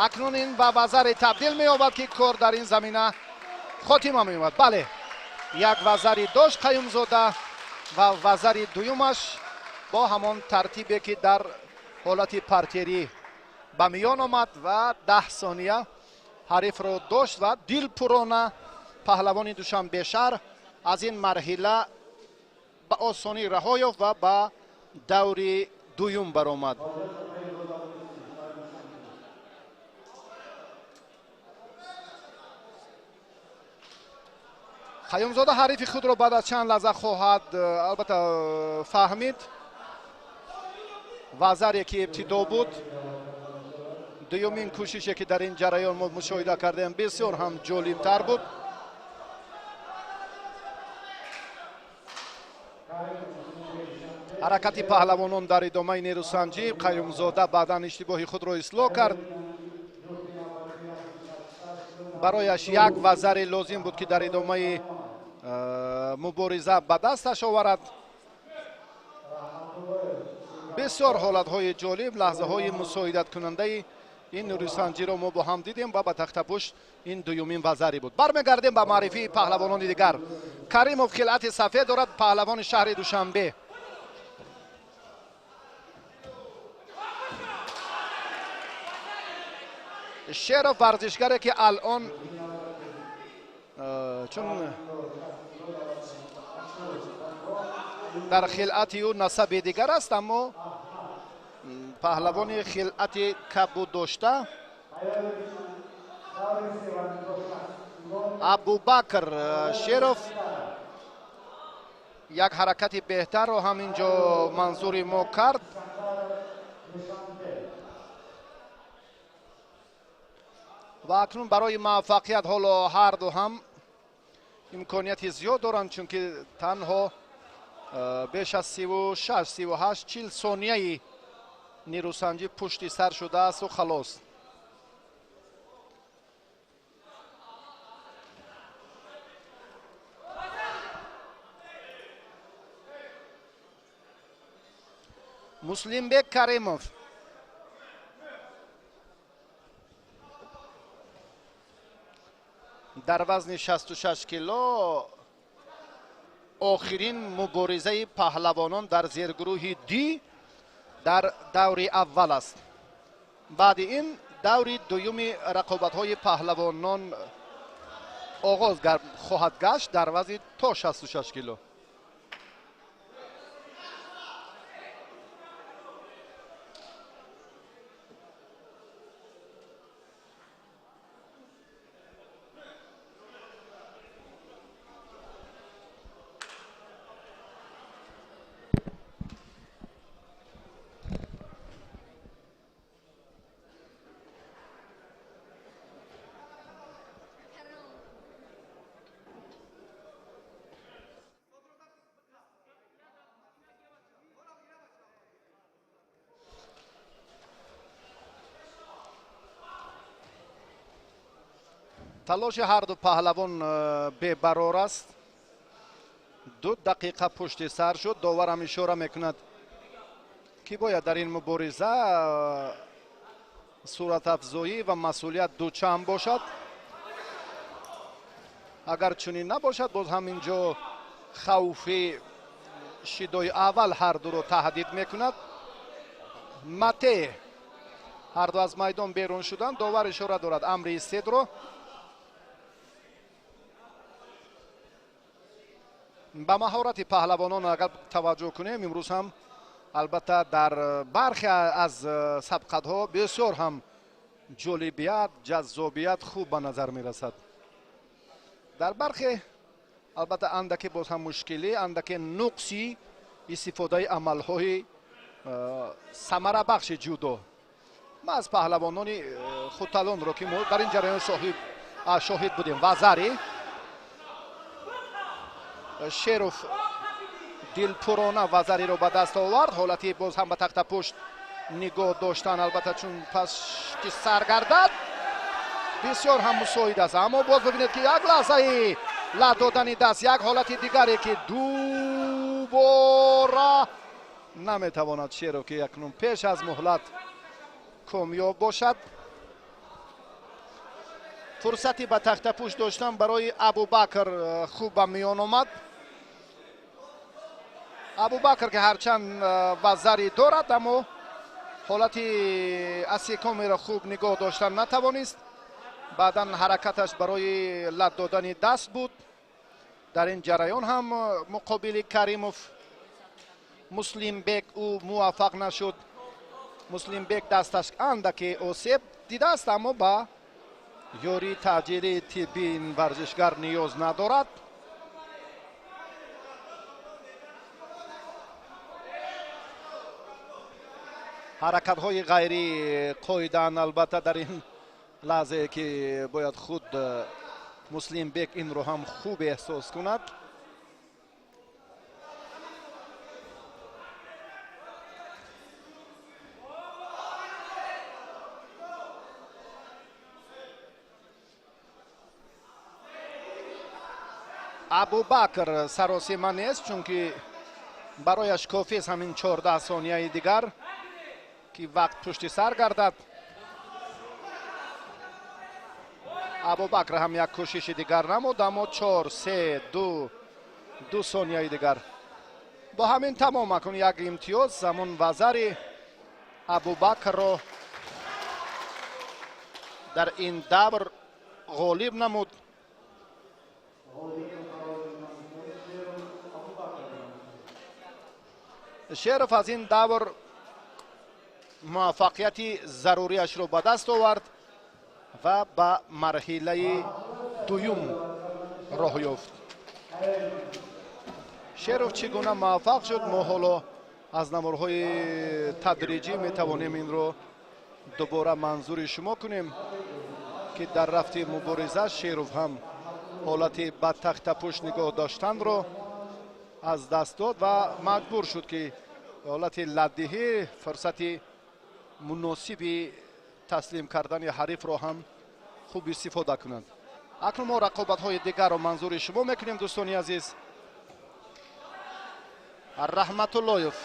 Акнун ин ба вазаре табдил меёбад, ки кор дар ин замина хотима меёбад. Бале, як вазари дошт Қаюмзода ва вазари дуюмаш бо ҳамон тартибе, ки дар ҳолати партерӣ ба миён омад ва 10 сония ҳарифро дошт ва дилпурона паҳлавони Душанбешаҳр аз ин марҳила ба осонӣ раҳо ёфт ва ба даври дуюм баромад. Қаюмзода ҳарифи худро баъд аз чанд лаҳза хоҳад албатта фаҳмид. Вазаре, ки ибтидо буд, дуюмин кӯшише, ки дар ин ҷараён мо мушоҳида кардем, бисёр ҳам ҷолибтар буд. Ҳаракати паҳлавонон дар идомаи нерӯсанҷӣ. Қаюмзода баъдан иштибоҳи худро ислоҳ кард. Барояш як вазаре лозим буд, ки дар идомаи мубориза ба дасташ оварад. Бисёр ҳолатҳои ҷолиб, лаҳзаҳои мусоидаткунандаи ин нурисанҷиро мо бо ҳам дидем ва ба тахтапушт ин дуюмин вазари буд. Бармегардем ба маърифии паҳлавонони дигар. Каримов хилъати сафед дорад, паҳлавони шаҳри Душанбе. Шеров варзишгаре ки алон чун дар хилъати ӯ насаби дигар аст, аммо паҳлавони хилъати кабуд дошта Абубакр Шеров як ҳаракати беҳтарро ҳам инҷо манзури мо кард. Ва акнун барои муваффақият ҳоло ҳарду ҳам имконияти зиёд доранд, чунки танҳо беш аз 36, 38, 40 сонияи нерӯсанҷӣ пушти сар шудаасту халос. Муслимбек Каримов дар вазни 66 кило охирин муборизаи паҳлавонон дар зергурӯҳи Д дар даври аввал аст. Баъди ин даври дуюми рақобатҳои паҳлавонон оғоз хоҳад гашт дар вазни то 66 кило. Талоши ҳарду паҳлавон бебарор аст. 2 дақиқа пушти сар шуд. Доварам ишора мекунад, ки бояд дар ин мубориза суратафзоӣ ва масъулият дучанд бошад. Агар чунин набошад, боз ҳам инҷо хавфи шидои аввал ҳардуро таҳдид мекунад. Мате ҳарду аз майдон берун шуданд. Довар ишора дорад амри истедро. Ба маҳорати паҳлавонон агар таваҷҷӯҳ кунем, имрӯз ҳам албатта дар бархе аз сабқатҳо бисёр ҳам ҷолибият, ҷаззобият хуб ба назар мерасад. Дар бархе албатта андаке боз ҳам мушкилӣ, андаке нуқси истифодаи амалҳои самарабахши ҷудо. Ма аз паҳлавонони худталонро ки мо дар ин ҷараён шоҳид будем, вазари Шеров дилпурона вазариро ба даст овард. Ҳолати боз ҳам ба тахтапушт нигоҳ доштан, албатта чун пашти сар гардад бисёр ҳам мусоид аст. Аммо боз бибинед, ки як лаҳзаи лат додани даст, як ҳолати дигаре ки дубора наметавонад Шеров, ки акнун пеш аз муҳлат комёб бошад. Фурсати ба тахтапушт доштан барои Абубакр хуб ба миён омад. Абубакр ки ҳарчанд вазари дорад, аммо ҳолати асикомеро хуб нигоҳ доштан натавонист. Баъдан ҳаракаташ барои лат додани даст буд. Дар ин ҷараён ҳам муқобили Каримов Муслимбек ӯ муваффақ нашуд. Муслимбек дасташ андаке осеб дидааст, аммо ба ёрии таъҷили тиббӣ ин варзишгар ниёз надорад. Ҳаракатҳои ғайриқоидаанд албатта дар ин лаҳзае ки бояд худ Муслимбек инро ҳам хуб эҳсос кунад. Абубакр саросима нест, чунки Барояш кофист ҳамин 14 сонияи дигар, ки вақт пушти сар гардад. Абубакр ҳам як кӯшиши дигар намуд, аммо 4, 3, 2, 2 сонияи дигар. Бо ҳамин тамом акун як имтиёз ҳамон вазари Абубакрро дар ин давр ғолиб намуд. Шеров аз ин давр муваффақияти заруриашро ба даст овард ва ба марҳилаи дуюм роҳ ёфт. Шеров чӣ гуна муваффақ шуд, мо ҳоло аз наворҳои тадриҷӣ метавонем инро дубора манзури шумо кунем, ки дар рафти мубориза Шеров ҳам ҳолати ба тахтапушт нигоҳ доштанро аз даст дод ва маҷбур шуд, ки ҳолати ладдиҳӣ фурсати муносиби таслим кардани ҳарифро ҳам хуб истифода кунад. Акнун мо рақобатҳои дигарро манзури шумо мекунем, дӯстони азиз. Раҳматуллоев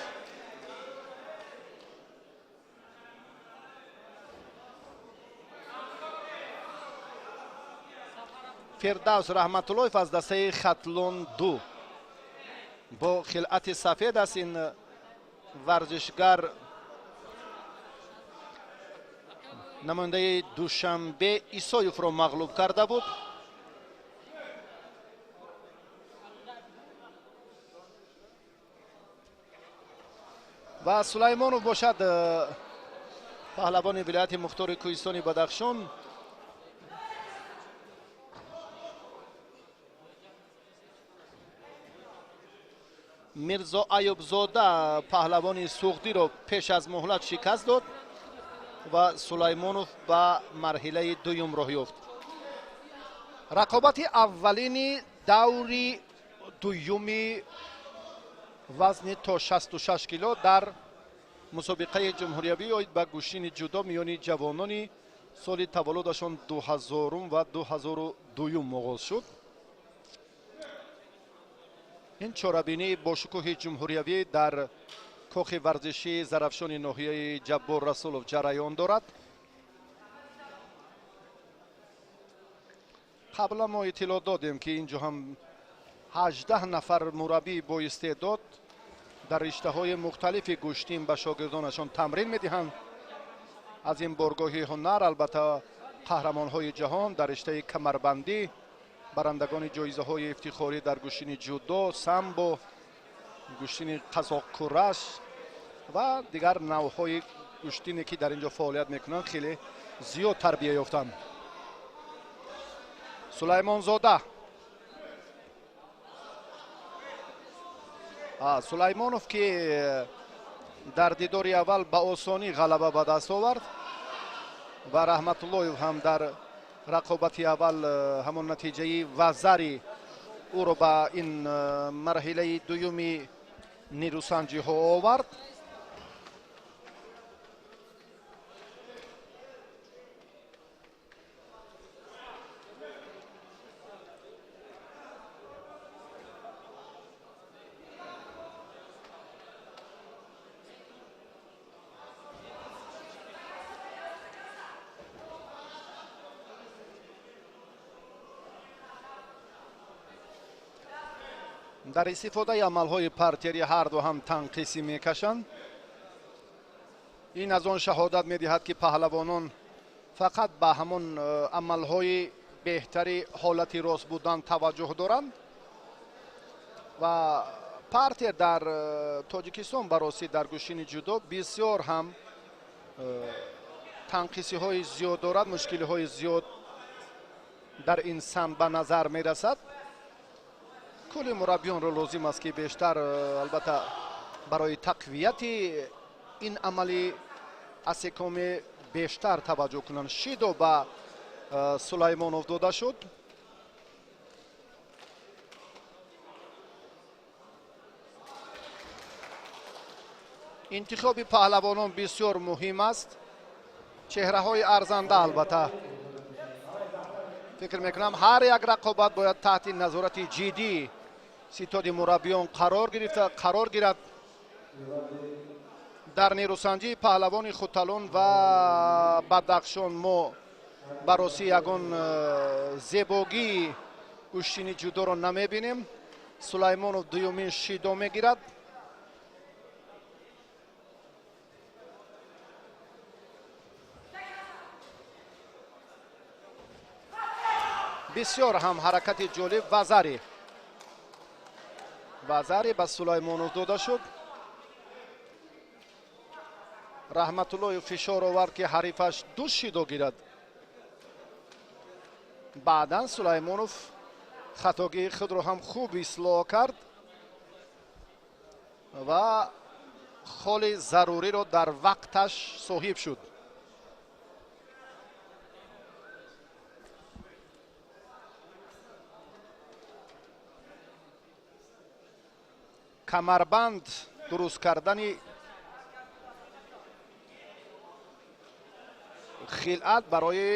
Фирдавс Раҳматуллоев аз дастаи Хатлон 2 бо хилъати сафед аст. Ин варзишгар намояндаи Душанбе Исоевро мағлуб карда буд. Ва Сулаймонов бошад, паҳлавони вилояти мухтори кӯҳистони Бадахшон, Мирзо Аюбзода паҳлавони Суғдиро пеш аз муҳлат шикаст дод ва Сулаймонов ба марҳилаи дуюм роҳ ёфт. Рақобати аввалини даври дуюми вазни то 66 кило дар мусобиқаи ҷумҳуриявӣ оид ба гӯштини ҷудо миёни ҷавонони соли таваллудашон 2000 ва 2002 оғоз шуд. Ин чорабинии бошукӯҳи ҷумҳуриявӣ дар кохи варзишии Зарафшони ноҳияи Ҷаббор Расулов ҷараён дорад. Қаблан мо иттилоъ додем, ки инҷо ҳам 18 нафар мураббӣ бо истеъдод дар риштаҳои мухталифи гӯштин ба шогирдонашон тамрин медиҳанд. Аз ин боргоҳи ҳунар албатта қаҳрамонҳои ҷаҳон дар риштаи камарбандӣ, барандагони ҷоизаҳои ифтихорӣ дар гӯштини ҷудо, самбо, гӯштини қазоқкураш ва дигар навъҳои гӯштине, ки дар ин ҷо фаъолият мекунанд, хеле зиёд тарбия ёфтанд. Сулаймонзода Сулаймонов, ки дар дидори аввал ба осонӣ ғалаба ба даст овард ва Раҳматуллоев ҳам дар рақобати аввал ҳамон натиҷаи вазари ӯро ба ин марҳилаи дуюми нерӯсанҷиҳо овард. Дар истифодаи амалҳои партери ҳарду ҳам танқисӣ мекашанд. Ин аз он шаҳодат медиҳад, ки паҳлавонон фақат ба ҳамон амалҳои беҳтари ҳолати рост будан таваҷҷӯҳ доранд ва партер дар Тоҷикистон баросӣ дар гӯштини ҷудо бисёр ҳам танқисиҳои зиёд дорад, мушкилиҳои зиёд дар ин самт ба назар мерасад. Кулли мураббиёнро лозим аст, ки бештар албатта барои тақвияти ин амали асекоме бештар таваҷҷӯҳ кунанд. Шидо ба Сулаймонов дода шуд. Интихоби паҳлавонон бисёр муҳим аст. Чеҳраҳои арзанда албатта. Фикр мекунам, ҳар як рақобат бояд таҳти назорати ҷиддӣ Ситоди мураббиён қарор гирад. Дар нерӯсанҷии паҳлавони Хуталон ва Бадахшон мо бароси ягон зебогии гӯштини ҷудоро намебинем. Сулаймонов дуюмин шидо мегирад. Бисёр ҳам ҳаракати ҷолиб. Вазари ба Сулаймонов дода шуд. Раҳматуллоев фишор овард, ки ҳарифаш ду шидо гирад. Баъдан Сулаймонов хатогии худро ҳам хуб ислоҳ кард ва холи заруриро дар вақташ соҳиб шуд. Камарбанд дуруст кардани хилъат барои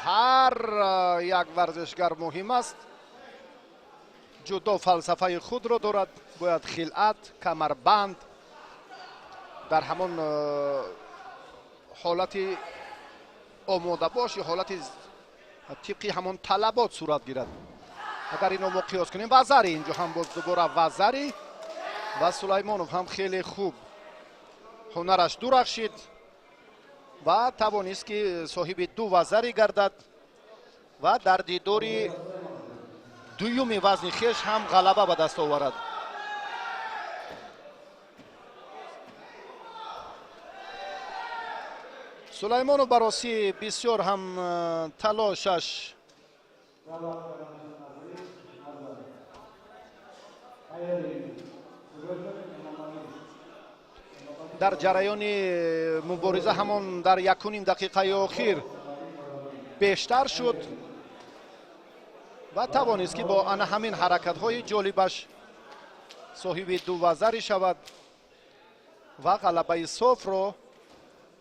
ҳар як варзишгар муҳим аст. Ҷудо фалсафаи худро дорад. Бояд хилъат, камарбанд дар ҳамон ҳолати омодабош ё ҳолати тибқи ҳамон талабот сурат гирад. Агар ино мо қиёс кунем, вазари инҷо ҳам боз дубора вазари ва Сулаймонов ҳам хеле хуб ҳунараш дурахшид ва тавонист, ки соҳиби ду вазари гардад ва дар дидори дуюми вазни хеш ҳам ғалаба ба даст оварад. Сулаймонов баросӣ бисёр ҳам талошаш дар ҷараёни мубориза ҳамон дар якуним дақиқаи охир бештар шуд ва тавонист, ки бо ана ҳамин ҳаракатҳои ҷолибаш соҳиби ду вазари шавад ва ғалабаи софро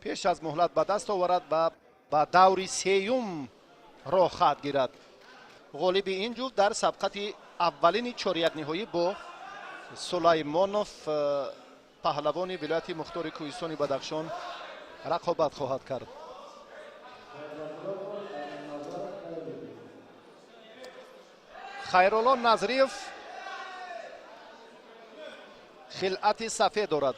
пеш аз муҳлат ба даст оварад ва ба даври сеюм роҳ хат гирад. Ғолиби ин ҷуфт дар сабқати аввалини чорякниҳоӣ бо Сулаймонов, паҳлавони вилояти мухтори кӯҳистони Бадахшон, рақобат хоҳад кард. Хайрулло Назриев хилъати сафед дорад.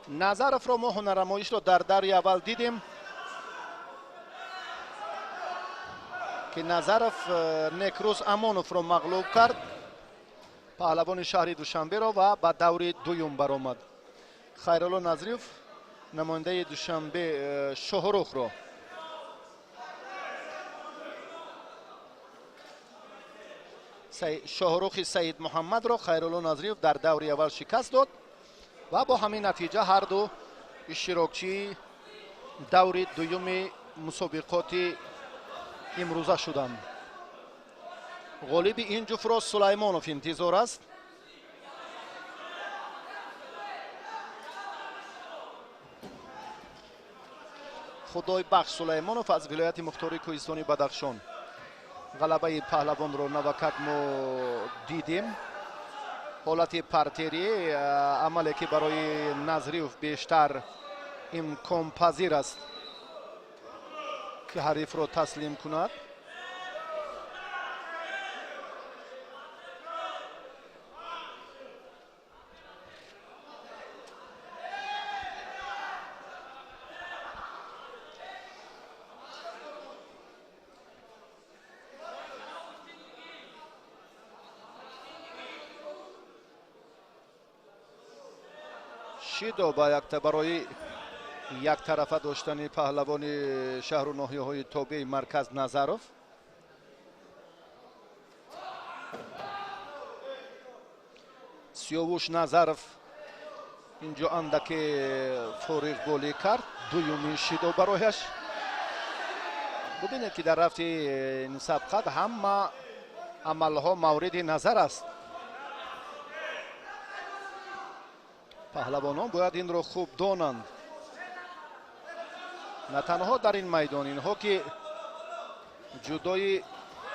Назаровро мо ҳунарнамоишро дар даври аввал дидем, ки Назаров Некрӯз Амоновро мағлуб кард, паҳлавони шаҳри Душанберо, ва ба даври дуюм баромад. Хайрулло Назриев намояндаи Душанбе Шоҳрухро. Шоҳрухи Саид Муҳаммадро Хайрулло Назриев дар даври аввал шикаст дод ва бо ҳамин натиҷа ҳар ду иштирокчии даври дуюми мусобиқоти имрӯза шуданд. Ғолиби ин ҷуфтро Сулаймонов интизор аст. Худойбахш Сулаймонов аз вилояти мухтори кӯҳистони Бадахшон. Ғалабаи паҳлавонро навакак мо дидем. Ҳолати партерӣ, амале ки барои Назриев бештар имконпазир аст, ки ҳарифро таслим кунад. Шидо ба якта барои яктарафа доштани паҳлавони шаҳру ноҳияҳои тобеи марказ Назаров. Сиёвуш Назаров инҷо андаке фориғболӣ кард, дуюмин шидо барояш. Бубинед, ки дар рафти ин сабқат ҳама амалҳо мавриди назар аст. Паҳлавонон бояд инро хуб донанд. На танҳо дар ин майдон, инҳо ки ҷудои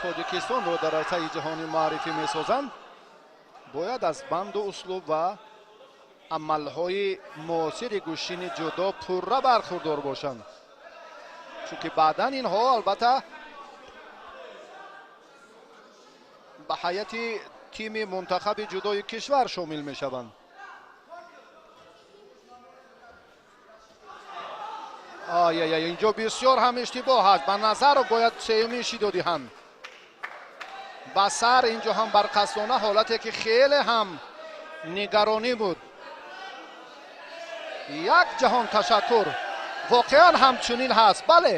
Тоҷикистонро дар арсаи ҷаҳонӣ муаррифӣ месозанд, бояд аз банду услуб ва амалҳои муосири гӯштини ҷудо пурра бархурдор бошанд, чунки баъдан инҳо албатта ба ҳайати тими мунтахаби ҷудои кишвар шомил мешаванд. Ай-ай-ай, инҷо бисёр ҳам иштибоҳ аст. Ба назар бояд сеюмин шидо диҳанд. Ба сар инҷо ҳам барқасдона ҳолате ки хеле ҳам нигаронӣ буд. Як ҷаҳон ташаккур. Воқеан ҳамчунин ҳаст. Бале,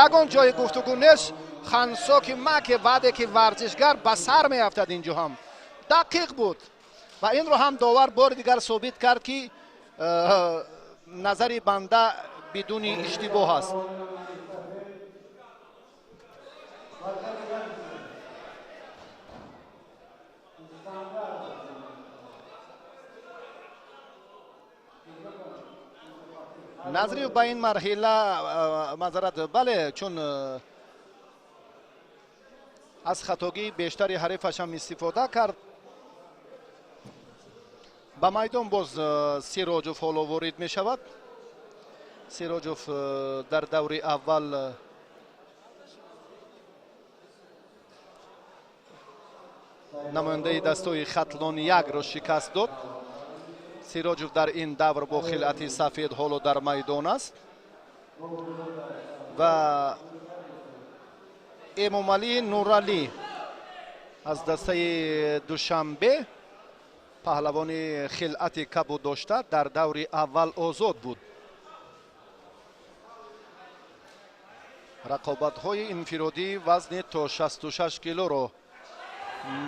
ягон ҷои гуфтугӯ нест. Хансоки маке баъде ки варзишгар ба сар меафтад инҷо ҳам дақиқ буд ва инро ҳам довар бори дигар собит кард ки назари банда бидуни иштибоҳ аст. Назриев ба ин марҳила маъзарат, бале, чун аз хатогии бештари ҳарифаш ҳам истифода кард. Ба майдон боз Сироҷов ҳоло ворид мешавад. Сироҷов дар даври аввал намояндаи дастои Хатлон 1-ро шикаст дод. Сироҷов дар ин давр бо хилъати сафед ҳоло дар майдон аст ва Эмомалӣ Нуралӣ аз дастаи Душанбе паҳлавони хилъати кабуд дошта дар даври аввал озод буд. Рақобатҳои инфиродӣ вазни то 66 килоро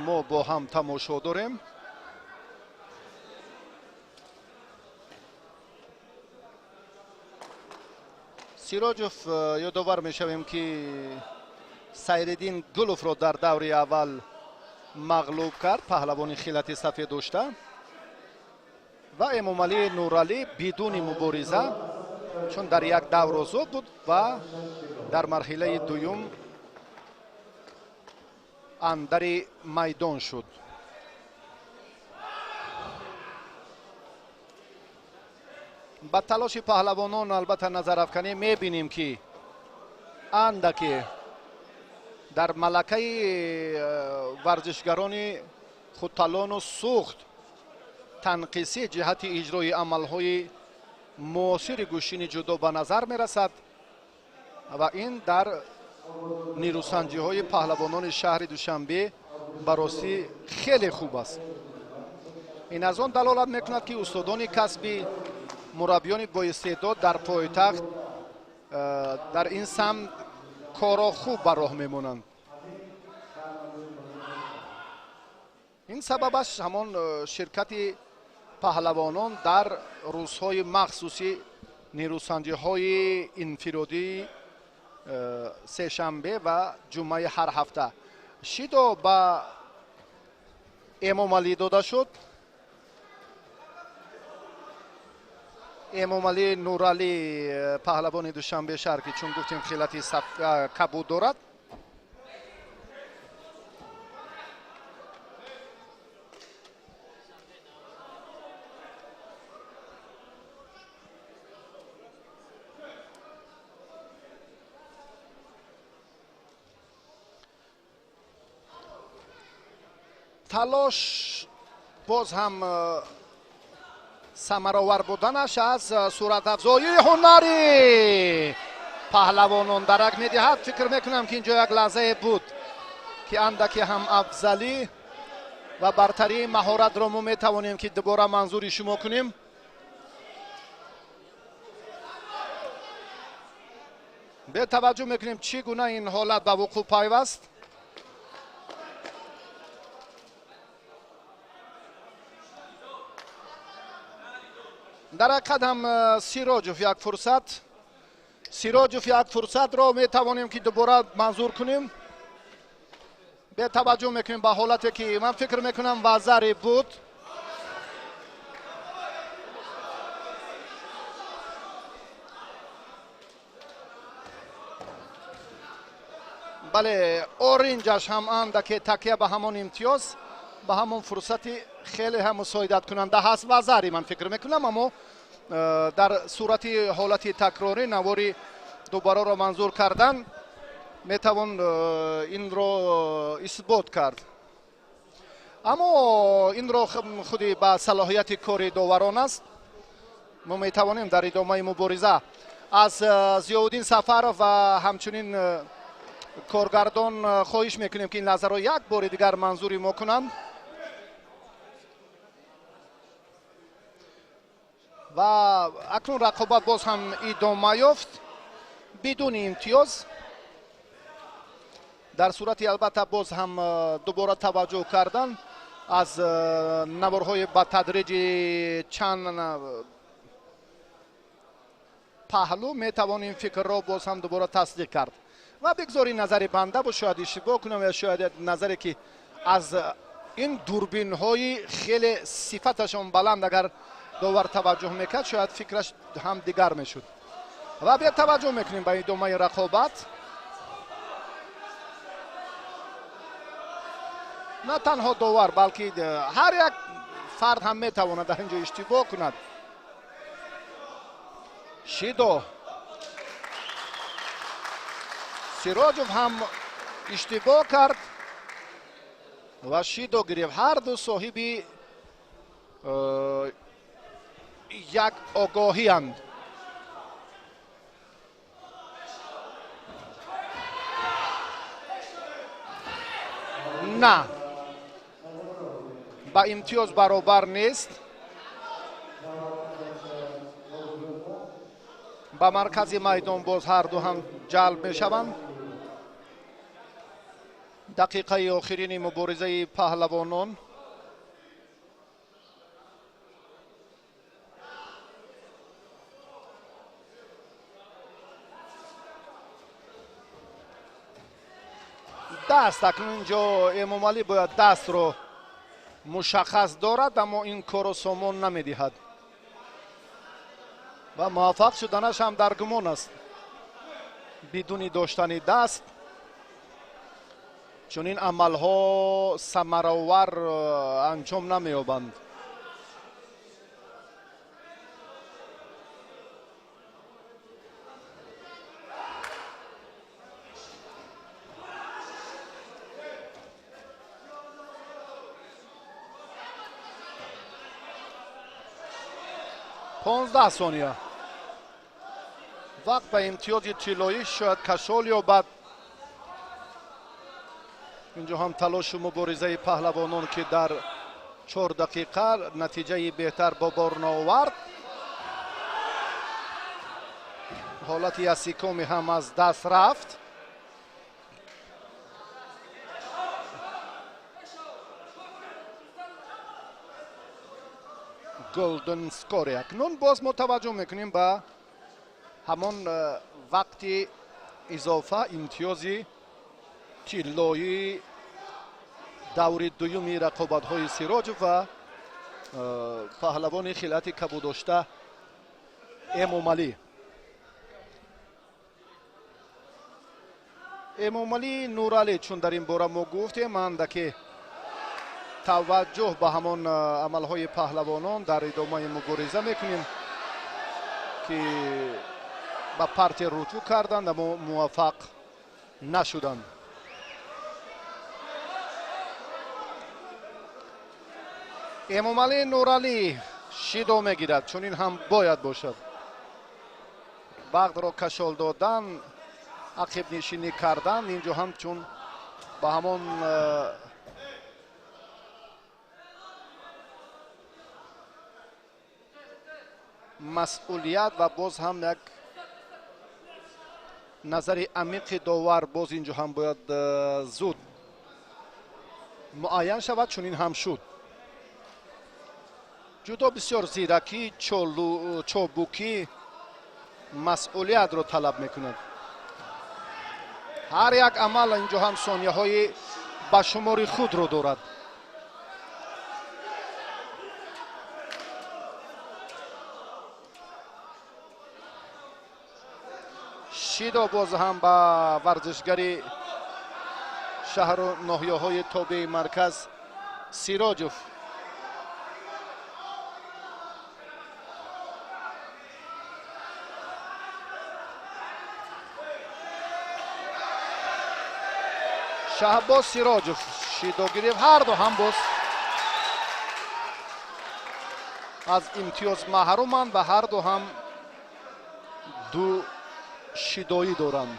мо бо ҳам тамошо дорем. Сироҷов ёдовар мешавем ки Сайриддин Гуловро дар даври аввал мағлуб кард, паҳлавони хилати сафед дошта, ва Эмомалӣ Нуралӣ бидуни мубориза, чун дар як давр озод буд ва дар марҳилаи дуюм андари майдон шуд. Ба талоши паҳлавонон албатта назарафканӣ мебинем ки андаке дар малакаи варзишгарони худталону сӯхт танқисӣ ҷиҳати иҷрои амалҳои муосири гӯштини ҷудо ба назар мерасад ва ин дар нерӯсанҷиҳои паҳлавонони шаҳри Душанбе ба ростӣ хеле хуб аст. Ин аз он далолат мекунад ки устодони касбӣ, мураббиёни боистеъдод дар пойтахт дар ин самт корро хуб ба роҳ мемонанд. Ин сабабаш ҳамон ширкати паҳлавонон дар рӯзҳои махсуси нерӯсанҷиҳои инфиродӣ сешанбе ва ҷумъаи ҳар ҳафта. Шидо ба Эмомалӣ дода шуд. Эмомалӣ Нуралӣ паҳлавони Душанбе шаҳр ки чун гуфтем хилати кабуд дорад. Талош боз ҳам самаровар буданаш аз суратафзоии ҳунари паҳлавонон дарак медиҳад. Фикр мекунам ки инҷо як лаҳзае буд ки андаке ҳам афзалӣ ва бартарии маҳоратро мо метавонем ки дубора манзури шумо кунем. Бетаваҷҷӯҳ мекунем чӣ гуна ин ҳолат ба вуқӯъ пайваст. Дар ҳақиқат ҳам Сироҷов як фурсат, Сироҷов як фурсатро метавонем ки дубора манзур кунем. Бетаваҷҷӯҳ мекунем ба ҳолате ки ман фикр мекунам вазаре буд. Бале, оринҷаш ҳам андаке такя ба ҳамон имтиёз, ба ҳамон фурсати хеле ҳам мусоидаткунанда ҳаст ва зари ман фикр мекунам, аммо дар сурати ҳолати такрорӣ навори дубораро манзур кардан метавон инро исбот кард. Аммо инро худи ба салоҳияти кори доварон аст. Мо метавонем дар идомаи мубориза аз Зиёвуддин Сафаров ва ҳамчунин коргардон хоҳиш мекунем, ки ин лаҳзаро як бори дигар манзури мо кунанд ва акнун рақобат боз ҳам идома ёфт бидуни имтиёз. Дар сурати албатта боз ҳам дубора таваҷҷӯҳ кардан аз наворҳои ба тадриҷи чанд паҳлӯ метавон ин фикрро боз ҳам дубора тасдиқ кард. Ва бигзори назари банда бо шояд иштибоҳ кунам ё шояд назаре ки аз ин дурбинҳои хеле сифаташон баланд агар довар таваҷҷӯҳ мекард, шояд фикраш ҳам дигар мешуд. Ва биё таваҷҷӯҳ мекунем ба идомаи рақобат. На танҳо довар, балки ҳар як фард ҳам метавонад дар ин ҷо иштибоҳ кунад. Шидо Сироҷов ҳам иштибоҳ кард ва шидо гирифт. Ҳар ду соҳиби як огоҳиянд. На, ба имтиёз баробар нест. Ба маркази майдон боз ҳар ду ҳам ҷалб мешаванд. Дақиқаи охирини муборизаи паҳлавонон. Даст акнун инҷо Эмомалӣ бояд дастро мушаххас дорад, аммо ин корро сомон намедиҳад ва муваффақ шуданаш ҳам дар гумон аст. Бидуни доштани даст чунин амалҳо самаровар анҷом намеёбанд. Понздаҳ сония вақт ба имтиёзи тиллоӣ шояд кашол ёбад. Инҷо ҳам талошу муборизаи паҳлавонон, ки дар 4 дақиқа натиҷаи беҳтар ба бор наовард. Ҳолати ясикоми ҳам аз даст рафт. Голден скор. Акнун боз мо таваҷҷӯҳ мекунем ба ҳамон вақти изофа имтиёзи тиллоии даври дуюми рақобатҳои Сироҷов ва паҳлавони хилати кабудошта Эмомалӣ. Эмомалӣ Нуралӣ, чун дар ин бора мо гуфтем, андаке таваҷҷӯҳ ба ҳамон амалҳои паҳлавонон дар идомаи мубориза мекунем, ки ба партия рӯҷӯъ карданд, аммо муваффақ нашуданд. Эмомалӣ Нуралӣ шидо мегирад, чунин ҳам бояд бошад. Вақтро кашол додан, ақибнишинӣ кардан инҷо ҳам чун ба ҳамон масъулият ва боз ҳам як назари амиқи довар боз инҷо ҳам бояд зуд муайян шавад, чунин ҳам шуд. Ҷудо бисёр зиракӣ, чобукӣ, масъулиятро талаб мекунад. Ҳар як амал инҷо ҳам сонияҳои ба шумори худро дорад. Шидо боз ҳам ба варзишгари Шаҳру ноҳияҳои тобеи марказ Сироҷов. Шаҳбоз Сироҷов шидо гирифт, ҳар ду ҳам боз аз имтиёз маҳруманд ва ҳар ду ҳам ду шидоӣ доранд.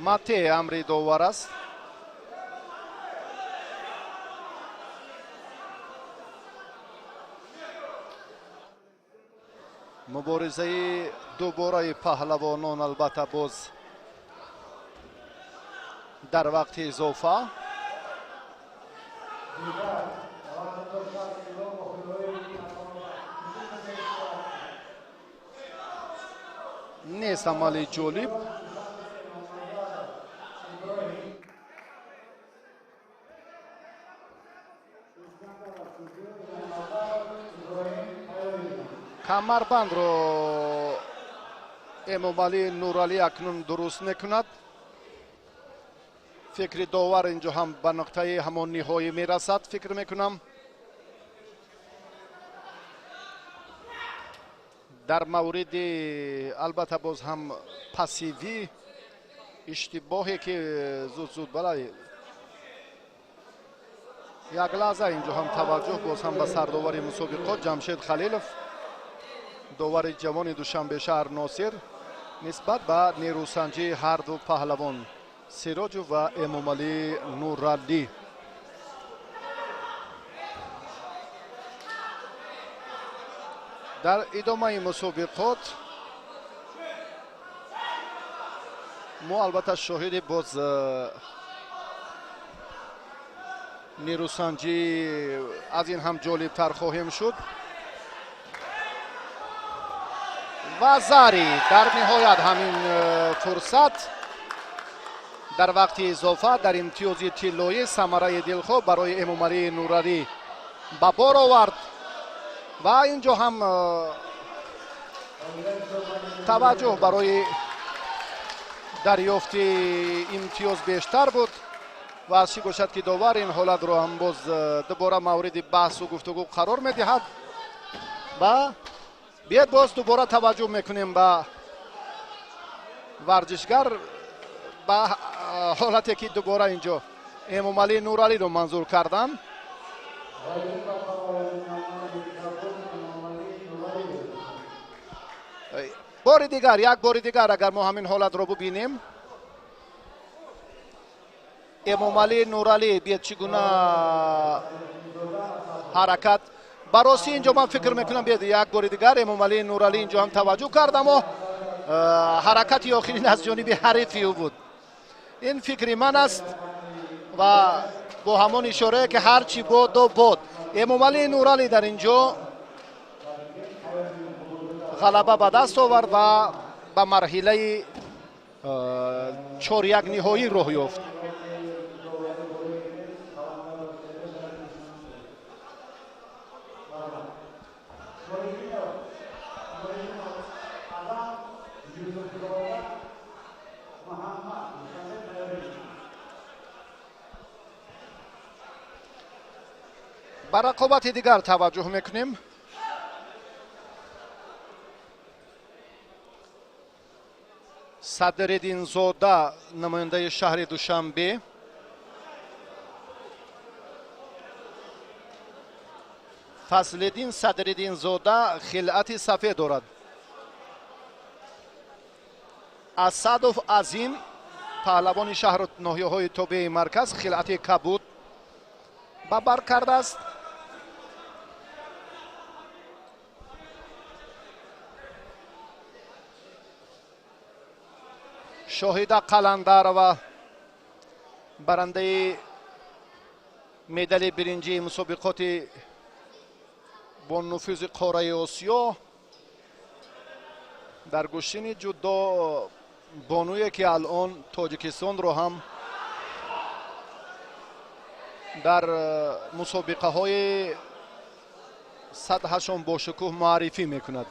Мате амри довар аст. Муборизаи дубораи паҳлавонон албатта боз дар вақти изофа. Нест амали ҷолиб. Камарбандро Эмомалӣ Нуралӣ акнун дуруст мекунад. Фикри довар инҷо ҳам ба нуқтаи ҳамон ниҳоӣ мерасад, фикр мекунам. Дар мавриди албатта боз ҳам пассивӣ иштибоҳе ки зуд-зуд балай як лаҳза инҷо ҳам таваҷҷӯҳ боз ҳам ба сардовари мусобиқот Ҷамшед Халилов, довари ҷавони Душанбе шаҳр Носир, нисбат ба нерӯсанҷии ҳар ду паҳлавон Сироҷов ва Эмомалӣ Нуралӣ. Дар идомаи мусобиқот мо албатта шоҳиди боз нерӯсанҷӣ аз ин ҳам ҷолибтар хоҳем шуд. Ва зари дар ниҳоят ҳамин фурсат дар вақти изофа дар имтиёзи тиллоӣ самараи дилхоҳ барои Эмомалӣ Нуралӣ ба бор овард ва инҷо ҳам таваҷҷӯҳ барои дарёфти имтиёз бештар буд ва аз чӣ бошад ки довар ин ҳолатро ҳам боз дубора мавриди баҳсу гуфтугӯ қарор медиҳад. Ва биёед боз дубора таваҷҷӯҳ мекунем ба варзишгар, ба ҳолате ки дубора инҷо Эмомалӣ Нуралиро манзур карданд. Бори дигар, як бори дигар агар мо ҳамин ҳолатро бубинем, Эмомалӣ Нуралӣ биёд чӣ гуна ҳаракат. Баросӣ инҷо ман фикр мекунам биёд як бори дигар Эмомалӣ Нуралӣ инҷо ҳам таваҷҷӯҳ кард, аммо ҳаракати охирин аз ҷониби ҳарифи ӯ буд. Ин фикри ман аст ва бо ҳамон ишорае ки ҳар чӣ бодо бод. Эмомалӣ Нуралӣ дар инҷо ғалаба ба даст овард ва ба марҳилаи 4-1 ниҳоӣ роҳ ёфт. Ба рақобати дигар таваҷҷӯҳ мекунем. Садриддинзода, намояндаи шаҳри Душанбе, Фазлиддин Садриддинзода хилъати сафед дорад. Асадов Азим, паҳлавони шаҳру ноҳияҳои тобеи марказ, хилъати кабуд ба бар кардааст. Шоҳида Қаландарова, барандаи медали биринҷии мусобиқоти бо нуфузи қораи Осиё, дар гӯштини ҷудо Бонуе ки алон Тоҷикистонро ҳам дар мусобиқаҳои сатҳашон бошукӯҳ муаррифӣ мекунад.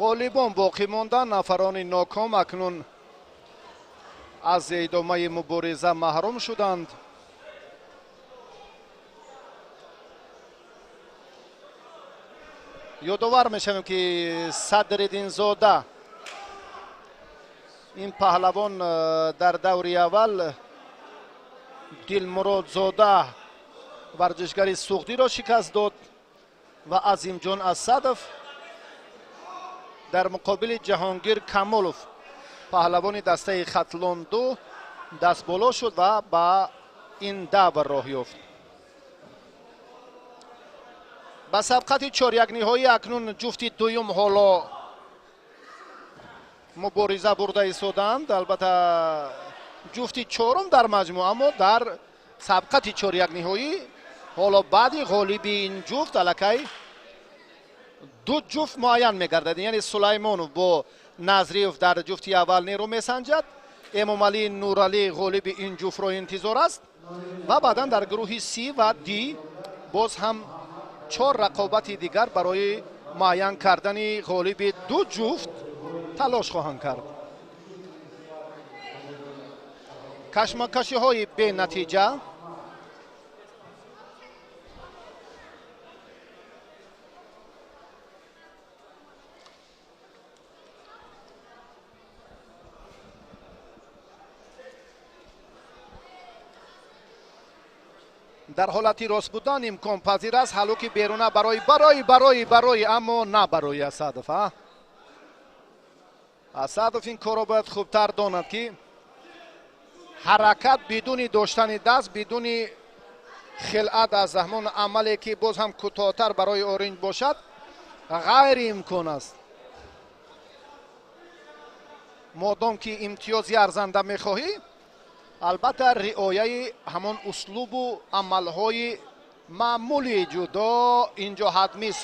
Ғолибон боқӣ монданд, нафарони ноком акнун аз идомаи мубориза маҳрум шуданд. Ёдовар мешавем, ки Садриддинзода, ин паҳлавон, дар даври аввал Дилмуродзода варзишгари суғдиро шикаст дод ва Азимҷон Асадов дар муқобили Ҷаҳонгир Камолов, паҳлавони дастаи Хатлон 2, дастболо шуд ва ба ин давр роҳ ёфт. Ба сабқати чорякниҳоӣ акнун ҷуфти дуюм ҳоло мубориза бурда истодаанд. Албатта, ҷуфти чорум дар маҷмӯъ, аммо дар сабқати чорякниҳоӣ ҳоло баъди ғолиби ин ҷуфт аллакай ду ҷуфт муайян мегардад. Яъне Сулаймонов бо Назриев дар ҷуфти аввал нерӯ месанҷад, Эмомалӣ Нуралӣ ғолиби ин ҷуфтро интизор аст ва баъдан дар гурӯҳи С ва Д боз ҳам чор рақобати дигар барои муайян кардани ғолиби ду ҷуфт талош хоҳанд кард. Кашмакашиҳои бенатиҷа. Дар ҳолати рост будан имконпазир аст ҳалуки беруна барои барои барои барои аммо на барои Асадов. Асадов ин корро бояд хубтар донад, ки ҳаракат бидуни доштани даст, бидуни хилъат аз ҳамон амале, ки боз ҳам кӯтоҳтар барои оринҷ бошад, ғайриимкон аст. Модом ки имтиёзи арзанда мехоҳӣ, албатта риояи ҳамон услубу амалҳои маъмули ҷудо инҷо ҳатмист.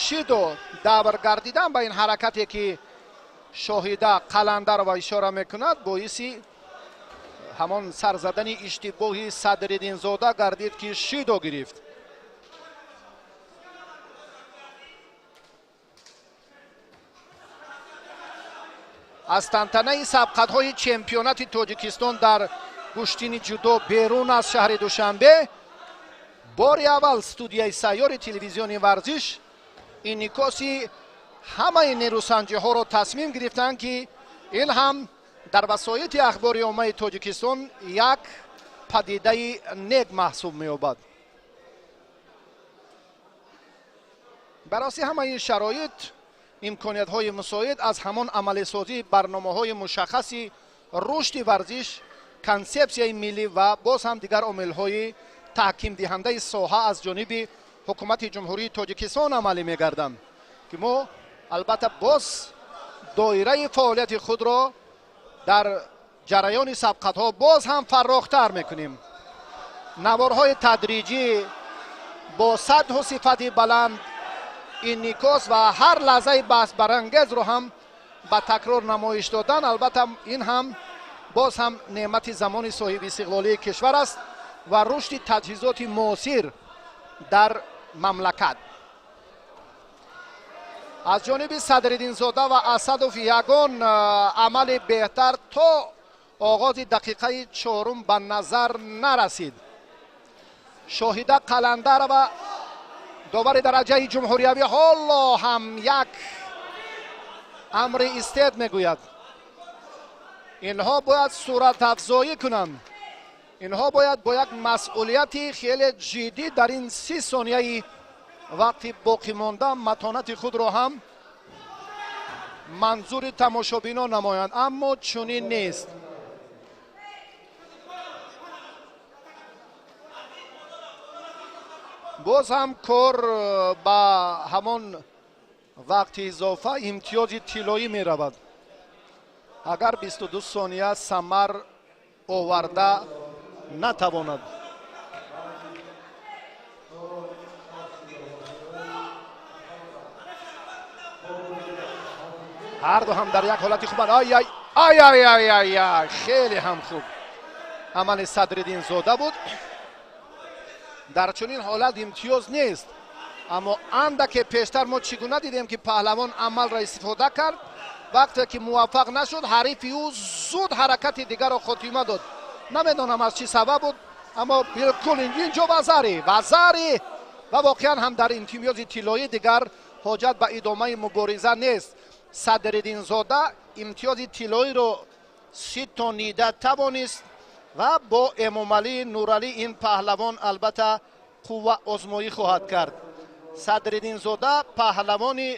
Шидо давр гардидан ба ин ҳаракате, ки Шоҳида Қаландарова ишора мекунад, боиси ҳамон сарзадани иштибоҳи Садриддинзода гардид, ки шидо гирифт. Аз тантанаи сабқатҳои чемпионати Тоҷикистон дар гӯштини ҷудо берун аз шаҳри Душанбе бори аввал студияи сайёри телевизиони варзиш инъикоси ҳамаи нерӯсанҷиҳоро тасмим гирифтанд, ки ин ҳам дар васоити ахбори оммаи Тоҷикистон як падидаи нек маҳсуб меёбад. Бароси ҳамаи шароит, имкониятҳои мусоид аз ҳамон амалисозии барномаҳои мушаххаси рушди варзиш, консепсияи миллӣ ва боз ҳам дигар омилҳои таҳкимдиҳандаи соҳа аз ҷониби ҳукумати Ҷумҳурии Тоҷикистон амалӣ мегарданд, ки мо албатта боз доираи фаъолияти худро дар ҷараёни сабқатҳо боз ҳам фаррохтар мекунем. Наворҳои тадриҷӣ бо сатҳу сифати баланд инъикос ва ҳар лаҳзаи баҳсбарангезро ҳам ба такрор намоиш додан, албатта ин ҳам боз ҳам неъмати замони соҳиби истиқлолии кишвар аст ва рушди таҷҳизоти муосир дар мамлакат. Аз ҷониби Садриддинзода ва Асадов ягон амали беҳтар то оғози дақиқаи чорум ба назар нарасид. Шоҳида Қаландарова, довари дараҷаи ҷумҳуриявӣ, ҳоло ҳам як амри истед мегӯяд. Инҳо бояд суратафзоӣ кунанд. Инҳо бояд бо як масъулияти хеле ҷиддӣ дар ин 30 сонияи вақти боқӣ монда матонати худро ҳам манзури тамошобинон намоянд, аммо чунин нест. Боз ҳам кор ба ҳамон вақти изофа, имтиёзи тиллоӣ меравад. Агар 22 сония самар оварда натавонад. Ҳар ду ҳам дар як ҳолати хубанд. Ай ай ай ай ай ай ай, хеле ҳам хуб амали Садриддинзода буд. Дар чунин ҳолат имтиёз нест, аммо андаке пештар мо чӣ гуна дидем ки паҳлавон амалро истифода кард, вақте ки муваффақ нашуд, ҳарифи ӯ зуд ҳаракати дигарро хотима дод. Намедонам аз чӣ сабаб буд, аммо билкул инҷо вазари вазари ва воқеан ҳам дар имтиёзи тиллоӣ дигар ҳоҷат ба идомаи мубориза нест. Садриддинзода имтиёзи тиллоиро ситонида тавонист ва бо Эмомалӣ Нуралӣ ин паҳлавон албатта қувва озмоӣ хоҳад кард. Садриддинзода паҳлавони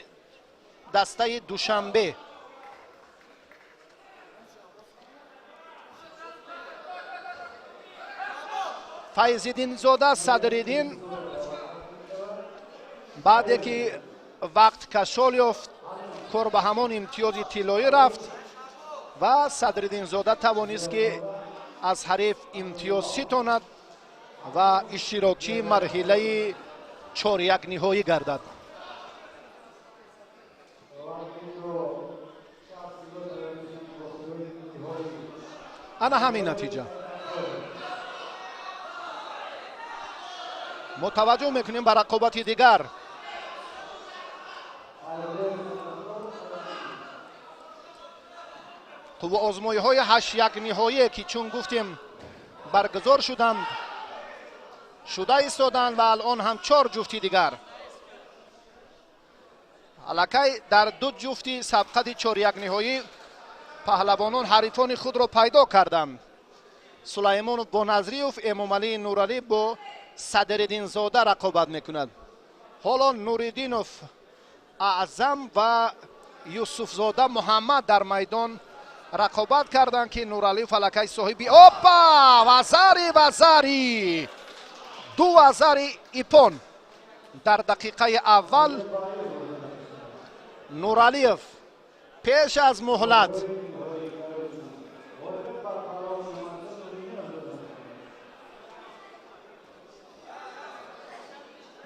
дастаи Душанбе. Файзиддинзода Садриддин баъде ки вақт кашол ёфт, кор ба ҳамон имтиёзи тиллоӣ рафт ва Садриддинзода тавонист ки аз ҳариф имтиёз ситонад ва иштирокчии марҳилаи чорякниҳоӣ гардад. Ана ҳамин натиҷа. Мо таваҷҷӯҳ мекунем ба рақобати дигар. Қувваозмоиҳои ҳаштякниҳоие ки чун гуфтем баргузор шуданд, шуда истоданд ва алон ҳам чор ҷуфти дигар. Аллакай дар ду ҷуфти сабқати чорякниҳоӣ паҳлавонон ҳарифони худро пайдо карданд. Сулаймонов бо Назриев, Эмомалӣ Нуралӣ бо Садриддинзода рақобат мекунад. Ҳоло Нуриддинов Аъзам ва Юсуфзода Муҳаммад дар майдон рақобат карданд ки Нуралиев аллакай соҳиби опа вазари вазари ду вазари ипон дар дақиқаи аввал. Нуралиев пеш аз муҳлат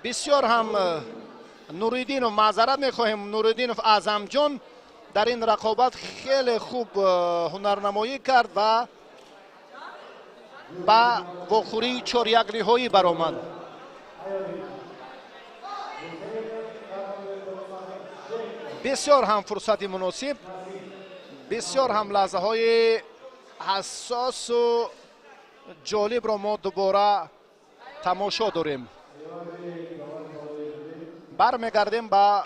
бисёр ҳам Нуриддинов, маъзарат мехоҳем, Нуриддинов Аъзамҷон дар ин рақобат хеле хуб ҳунарнамоӣ кард ва ба вохӯрии чорякниҳоӣ баромад. Бисёр ҳам фурсати муносиб, бисёр ҳам лаҳзаҳои ҳассосу ҷолибро мо дубора тамошо дорем. Бармегардем ба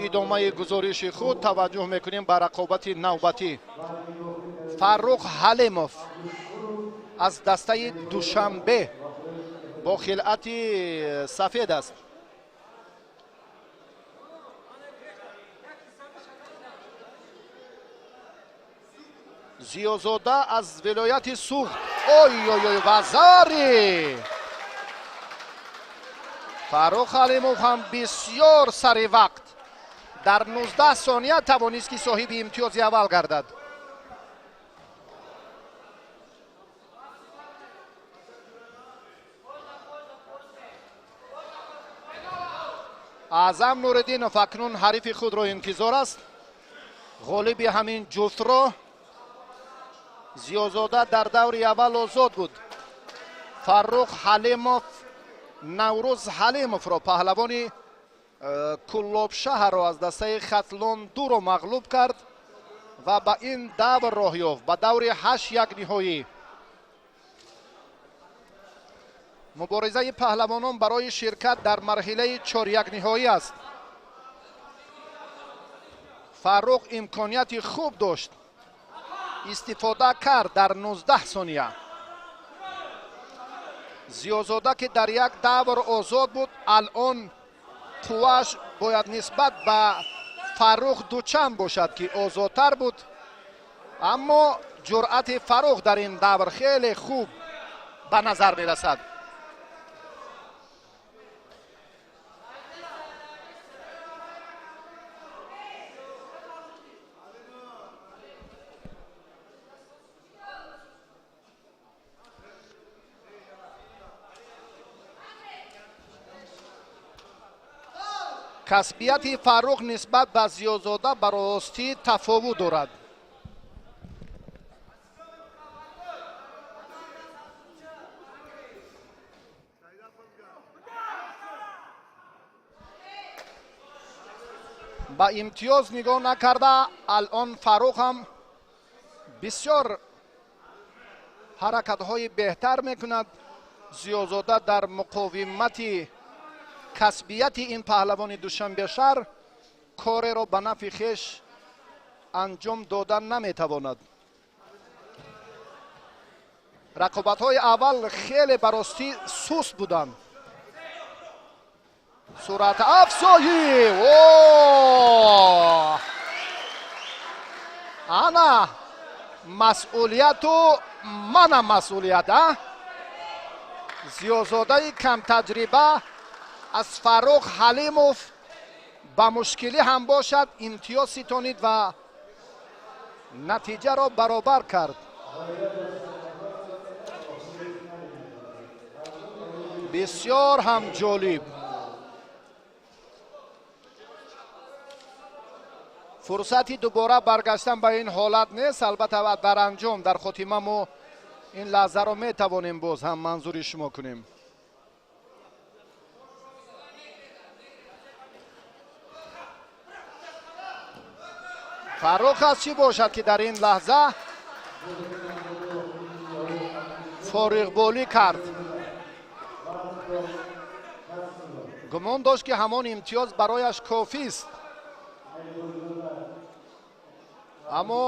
идомаи гузориши худ, таваҷҷӯҳ мекунем ба рақобати навбатӣ. Фаррух Ҳалимов аз дастаи Душанбе бо хилъати сафед аст. Зиёзода аз вилояти Суғд. Ой ой ой, вазари! Фаррух Ҳалимов ҳам бисёр сари вақт дар 19 сония тавонист ки соҳиби имтиёзи аввал гардад. Аъзам Нуриддинов акнун ҳарифи худро интизор аст. Ғолиби ҳамин ҷуфтро Зиёзода дар даври аввал озод буд. Фаррух Ҳалимов Наврӯз Ҳалимовро, паҳлавони Куллобшаҳрро аз дастаи Хатлон дуро мағлуб кард ва ба ин давр роҳ ёфт, ба даври ҳаштякниҳоӣ. Муборизаи паҳлавонон барои ширкат дар марҳилаи чорякниҳоӣ аст. Фаррух имконияти хуб дошт, истифода кард дар 19 сония. Зиёзода ки дар як давр озод буд, алон қуввааш бояд нисбат ба Фаррух дучанд бошад ки озодтар буд, аммо ҷуръати Фаррух дар ин давр хеле хуб ба назар мерасад. Касбияти Фаррух нисбат ба Зиёзода ба ростӣ тафовут дорад. Ба имтиёз нигоҳ накарда, алон Фаррух ҳам бисёр ҳаракатҳои беҳтар мекунад. Зиёзода дар муқовимати касбияти ин паҳлавони Душанбешаҳр кореро ба нафъи хеш анҷом дода наметавонад. Рақобатҳои аввал хеле ба ростӣ суст буданд. Сурат афзоӣ! Ана масъулияту мана масъулият, а? Зиёзодаи камтаҷриба аз Фаррух Ҳалимов ба мушкилӣ ҳам бошад имтиёз ситонид ва натиҷаро баробар кард. Бисёр ҳам ҷолиб. Фурсати дубора баргаштан ба ин ҳолат нест. Албатта дар анҷом, дар хотима мо ин лаҳзаро метавонем боз ҳам манзури шумо кунем. Фаррух аз чӣ бошад, ки дар ин лаҳза фориғболӣ кард. Гумон дошт, ки ҳамон имтиёз барояш кофист, аммо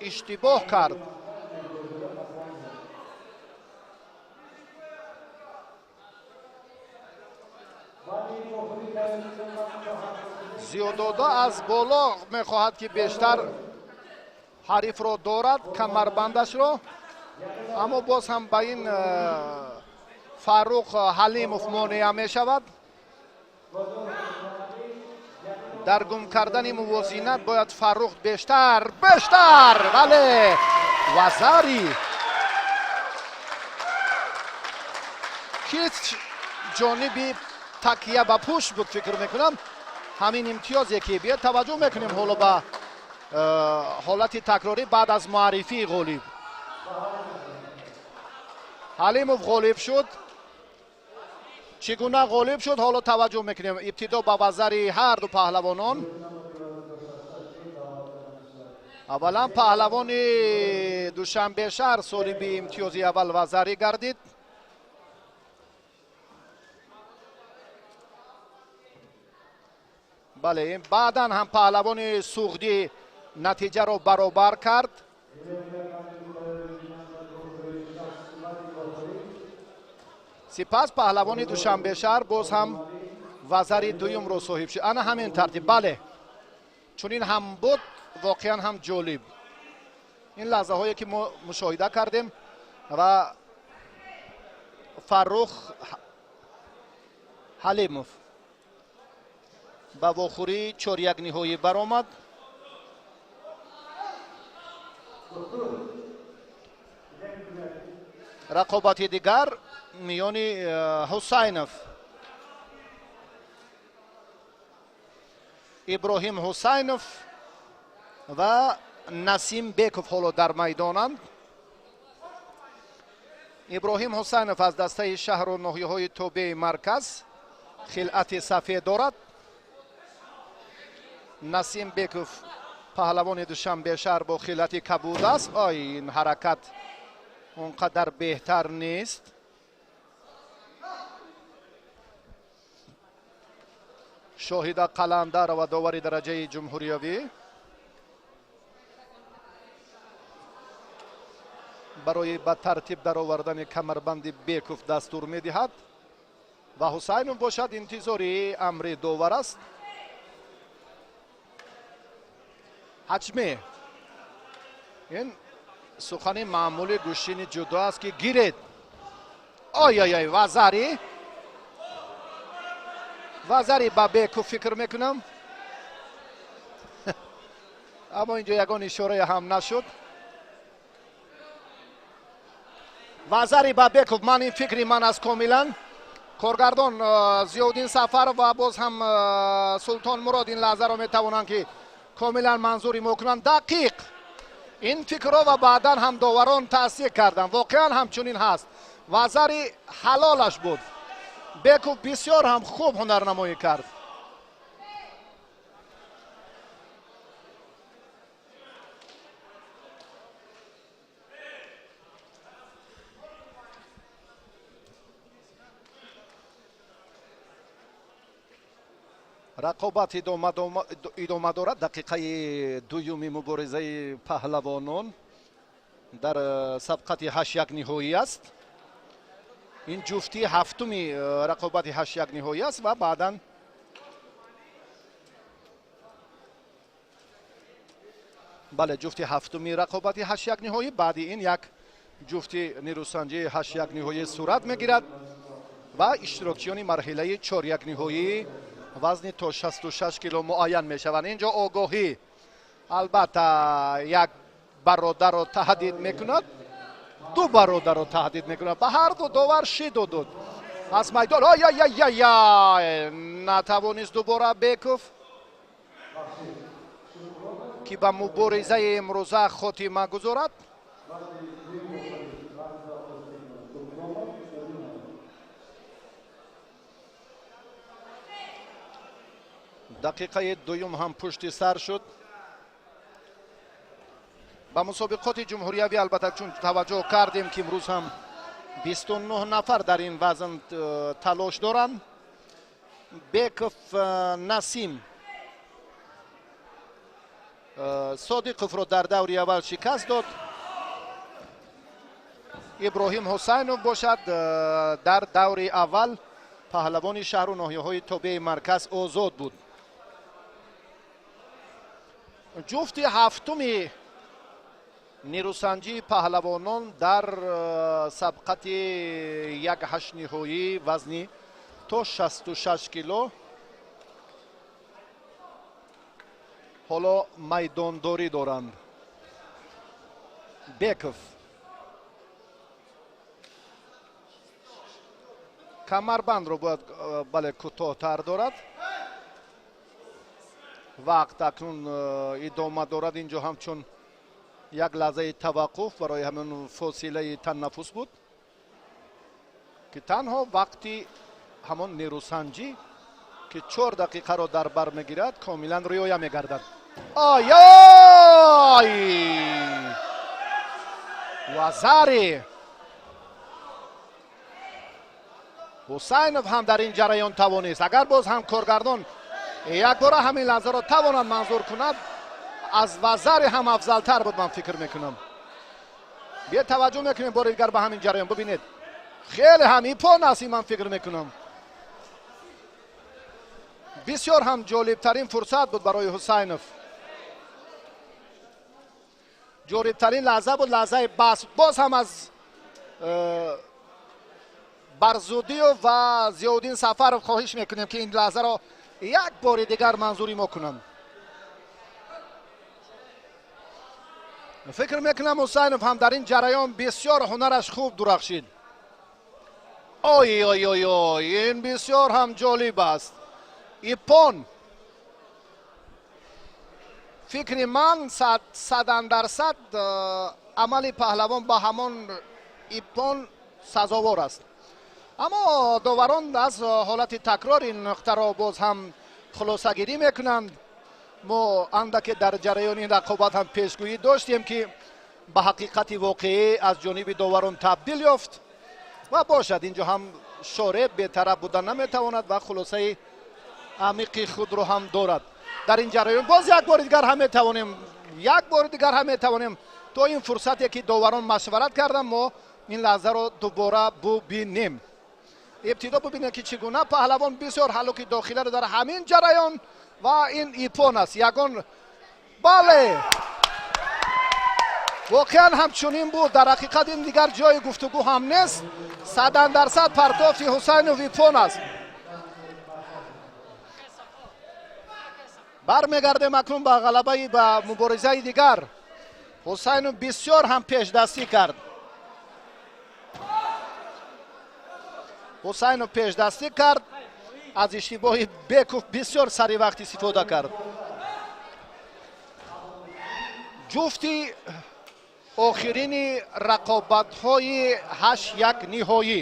иштибоҳ кард. Зиёдода аз боло мехоҳад, ки бештар ҳарифро дорад, камарбандашро, аммо боз ҳам ба ин Фаррух Ҳалимов монеа мешавад. Дар гум кардани мувозинат бояд Фаррух бештар, бештар, бале, вазари ки ҷониби такя ба пушт буд, фикр мекунам ҳамин имтиёзе ки биёд. Таваҷҷӯҳ мекунем ҳоло ба ҳолати такрорӣ баъд аз муаррифии ғолиб. Ҳалимов ғолиб шуд. Чӣ гуна ғолиб шуд, ҳоло таваҷҷӯҳ мекунем. Ибтидо ба вазари ҳар ду паҳлавонон. Аввалан паҳлавони Душанбешаҳр соҳиби имтиёзи аввал вазарӣ гардид. Бале, баъдан ҳам паҳлавони Суғдӣ натиҷаро баробар кард. Сипас паҳлавони Душанбешаҳр боз ҳам вазари дуюмро соҳиб шуд. Ана ҳамин тартиб, бале, чунин ҳам буд, воқеан ҳам ҷолиб. Ин лаҳзаҳое ки мо мушоҳида кардем ва Фаррух Ҳалимов ба вохӯрии чоряк ниҳоӣ баромад. Рақобати дигар миёни Ҳусайнов, Иброҳим Ҳусайнов ва Насим Беков ҳоло дар майдонанд. Иброҳим Ҳусайнов аз дастаи шаҳру ноҳияҳои тобеи марказ хилъати сафед дорад. Насим Беков паҳлавони Душанбешаҳр бо хилъати кабуд аст. Ой, ин ҳаракат он қадар беҳтар нест. Шоҳида Қаландарова довари дараҷаи ҷумҳуриявӣ барои ба тартиб даровардани камарбанди Беков дастур медиҳад ва Ҳусайнов бошад интизори амри довар аст. Ҳаҷме ин сухани маъмули гӯштини ҷудо аст, ки гиред. Ой ой ой, вазари, вазари ба Беков фикр мекунам, аммо инҷо ягон ишорае ҳам нашуд. Вазари ба Беков, ман ин фикри ман аст комилан. Коргардон Зиёвуддин Сафаров ва боз ҳам Султон Мурод ин лаҳзаро метавонанд, ки комилан манзури мо кунанд. Дақиқ ин фикрро ва баъдан ҳам доварон тасдиқ карданд. Воқеан ҳамчунин ҳаст. Вазари ҳалолаш буд. Беков бисёр ҳам хуб ҳунарнамоӣ кард. Рақобат идома дорад. Дақиқаи дуюми муборизаи паҳлавонон дар сабқати 8-1 ниҳоӣ аст. Ин ҷуфти ҳафтуми рақобати 8-1 ниҳоӣ аст ва баъдан бале, ҷуфти ҳафтуми рақобати 8-1 ниҳоӣ. Баъди ин як ҷуфти нерӯсанҷии 8-1 ниҳоӣ сурат мегирад ва иштирокчиёни марҳилаи 4-1 ниҳоӣ вазни то 66 кило муайян мешаванд. Инҷо огоҳӣ албатта як бародарро таҳдид мекунад, ду бародарро таҳдид мекунад. Ба ҳар ду довар шиду дод аз майдон. Ай-яй-яй-яй, натавонист дубора Беков, ки ба муборизаи имрӯза хотима гузорад. Дақиқаи дуюм ҳам пушти сар шуд. Ба мусобиқоти ҷумҳуриявӣ албатта чун таваҷҷӯҳ кардем, ки имрӯз ҳам 29 нафар дар ин вазн талош доранд. Беков Насим Содиқовро дар даври аввал шикаст дод. Иброҳим Ҳусайнов бошад дар даври аввал паҳлавони шаҳру ноҳияҳои тобеи марказ озод буд. Ҷуфти ҳафтуми нерӯсанҷии паҳлавонон дар сабқати 1-8 ниҳоӣ вазни то 66 кило ҳоло майдондорӣ доранд. Беков камарбандро бояд бале кӯтоҳтар дорад. Вақт акнун идома дорад. Инҷо ҳамчун як лаҳзаи таваққуф барои ҳамин фосилаи танаффус буд, ки танҳо вақти ҳамон нерӯсанҷӣ, ки 4 дақиқаро дар бар мегирад, комилан риоя мегардад. Ай-ай! Вазари Ҳусайнов ҳам дар ин ҷараён тавонист. Агар боз ҳам коргардон якбора ҳамин лаҳзаро тавонад манзур кунад, аз вазари ҳам афзалтар буд, ман фикр мекунам. Бия таваҷҷӯҳ мекунем бори дигар ба ҳамин ҷараён. Бибинед, хеле ҳам ипон аст, ман фикр мекунам. Бисёр ҳам ҷолибтарин фурсат буд барои Ҳусайнов. Ҷолибтарин лаҳза буд, лаҳзаи бас. Боз ҳам аз Барзудиев ва Зиёвуддин Сафаров хоҳиш мекунем, ки ин лаҳзаро як бори дигар манзури мо кунанд. Фикр мекунам Ҳусайнов ҳам дар ин ҷараён бисёр ҳунараш хуб дурахшид. Ой ой ой ой, ин бисёр ҳам ҷолиб аст. Ипон фикри ман 100% амали паҳлавон ба ҳамон ипон сазовор аст. Аммо доварон аз ҳолати такрор ин нуқтаро боз ҳам хулосагирӣ мекунанд. Мо андаке дар ҷараёни ин рақобат ҳам пешгӯӣ доштем, ки ба ҳақиқати воқеӣ аз ҷониби доварон табдил ёфт ва бошад инҷо ҳам шоре бетараф буда наметавонад ва хулосаи амиқи худро ҳам дорад. Дар ин ҷараён боз як бори дигар ҳам метавонем, як бори дигар ҳам метавонем то ин фурсате, ки доварон машварат карданд, мо ин лаҳзаро дубора бубинем. Ибтидо бубинем, ки чӣ гуна паҳлавон бисёр ҳалуки дохиларо дар ҳамин ҷараён ва ин ипон аст. Ягон бале, воқеан ҳамчунин буд. Дар ҳақиқат ин дигар ҷои гуфтугӯ ҳам нест. 100% партофти Ҳусайнов ипон аст. Бармегардем акнун ба ғалабаи ба муборизаи дигар. Ҳусайнов бисёр ҳам пешдастӣ кард. Ҳусайнов пешдастӣ кард, аз иштибоҳи Беков бисёр сари вақт истифода кард. Ҷуфти охирини рақобатҳои 8-1 ниҳоӣ.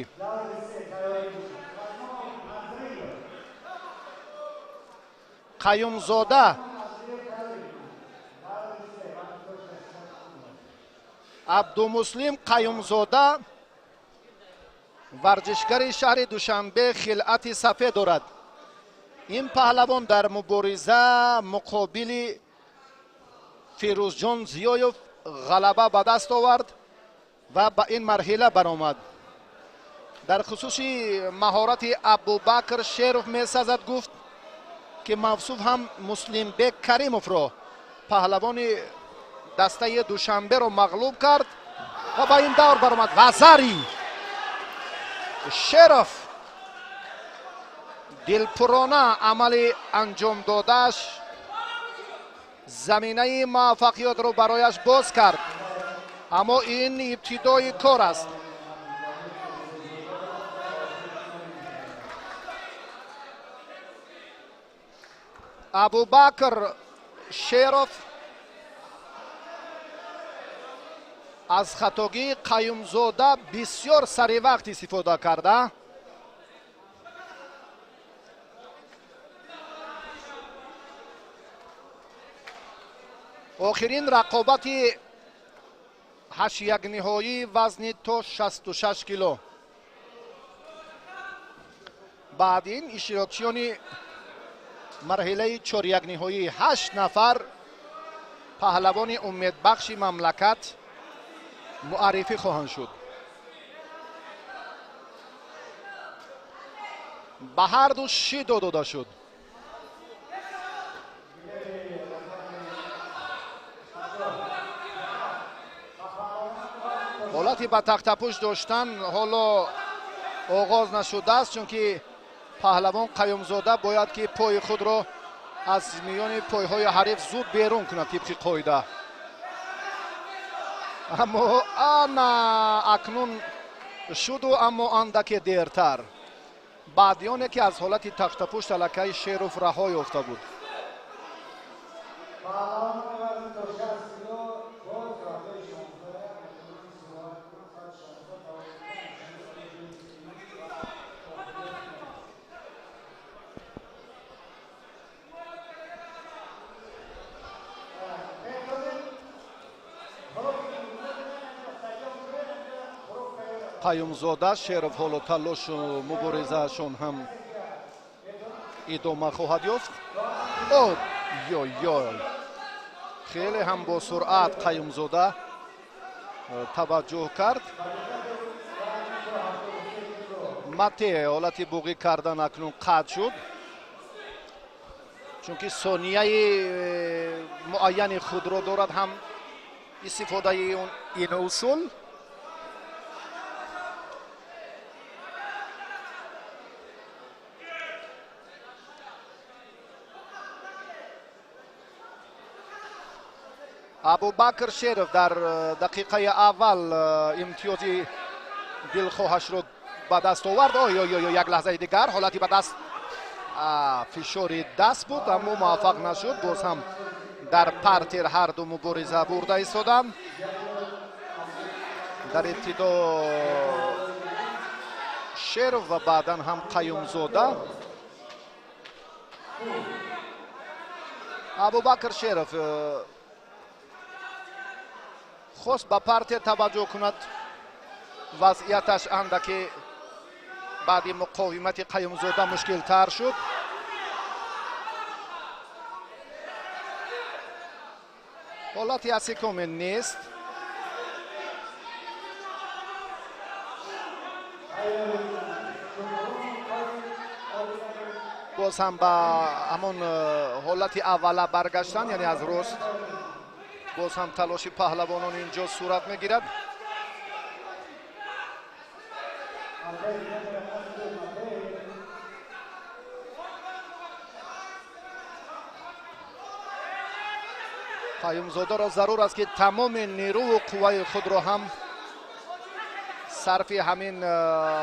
Қаюмзода Абдумуслим Қаюмзода, варзишгари шаҳри Душанбе, хилъати сафед дорад. Ин паҳлавон дар мубориза муқобили Фирӯзҷон Зиёев ғалаба ба даст овард ва ба ин марҳила баромад. Дар хусуси маҳорати Абубакр Шеров месазад гуфт, ки мавсуф ҳам Муслимбек Каримовро, паҳлавони дастаи Душанберо, мағлуб кард ва ба ин давр баромад. Вазари Шеров дилпурона амали анҷом додааш заминаи муваффақиятро барояш боз кард, аммо ин ибтидои кор аст. Абубакр Шеров аз хатогии Қаюмзода бисёр саривақт истифода карда. Охирин рақобати 8-1 ниҳоӣ вазни то 66 кило. Баъд ин иштирокчиёни марҳилаи 4-1 ниҳоӣ 8 нафар паҳлавони умедбахши мамлакат муаррифӣ хоҳанд шуд. Ба ҳар ду шидо дода шуд. Ҳолати ба тахтапӯш доштан ҳоло оғоз нашудааст, чунки паҳлавон Қаюмзода бояд ки пои худро аз миёни пойҳои ҳариф зуд берун кунад тибқи қоида. Аммо ана акнун шуду, аммо андаке дертар, баъди оне ки аз ҳолати тахтапушт аллакай Шеров раҳо ёфта буд. Қаюмзода Шеров ҳоло талошу муборизаашон ҳам идома хоҳад ёфт. Ой-ой-ой, хеле ҳам бо суръат Қаюмзода таваҷҷӯҳ кард. Мате ҳолати буғӣ кардан акнун қатъ шуд, чунки сонияи муайяни худро дорад ҳам истифодаи ин усул. Абубакр Шеров дар дақиқаи аввал имтиёзи дилхоҳашро ба даст овард. Ой-ой-ой, як лаҳзаи дигар ҳолати ба даст фишори даст буд, аммо муваффақ нашуд. Боз ҳам дар партер ҳар ду мубориза бурда истоданд. Дар ибтидо Шеров ва баъдан ҳам Қаюмзода. Абубакр Шеров хост ба партер таваҷҷӯҳ кунад, вазъияташ андаке баъди муқовимати Қаюмзода мушкилтар шуд. Ҳолати асикоме нест. Боз ҳам ба ҳамон ҳолати аввала баргаштан, яъне аз рост боз ҳам талоши паҳлавонон инҷо сурат мегирад. Қаюмзодаро зарур аст, ки тамоми нерӯву қувваи худро ҳам сарфи ҳамин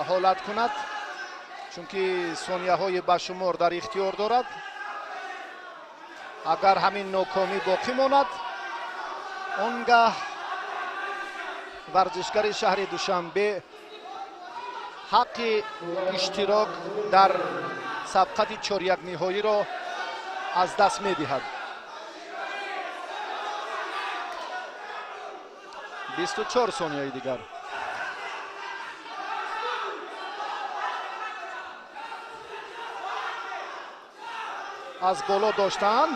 ҳолат кунад. Чунки сонияҳои ба шумор дар ихтиёр дорад. Агар ҳамин нокомӣ боқӣ монад, он гаҳ варзишгари шаҳри Душанбе ҳаққи иштирок дар сабқати чорякниҳоиро аз даст медиҳад. 24 сонияи дигар. Аз боло доштан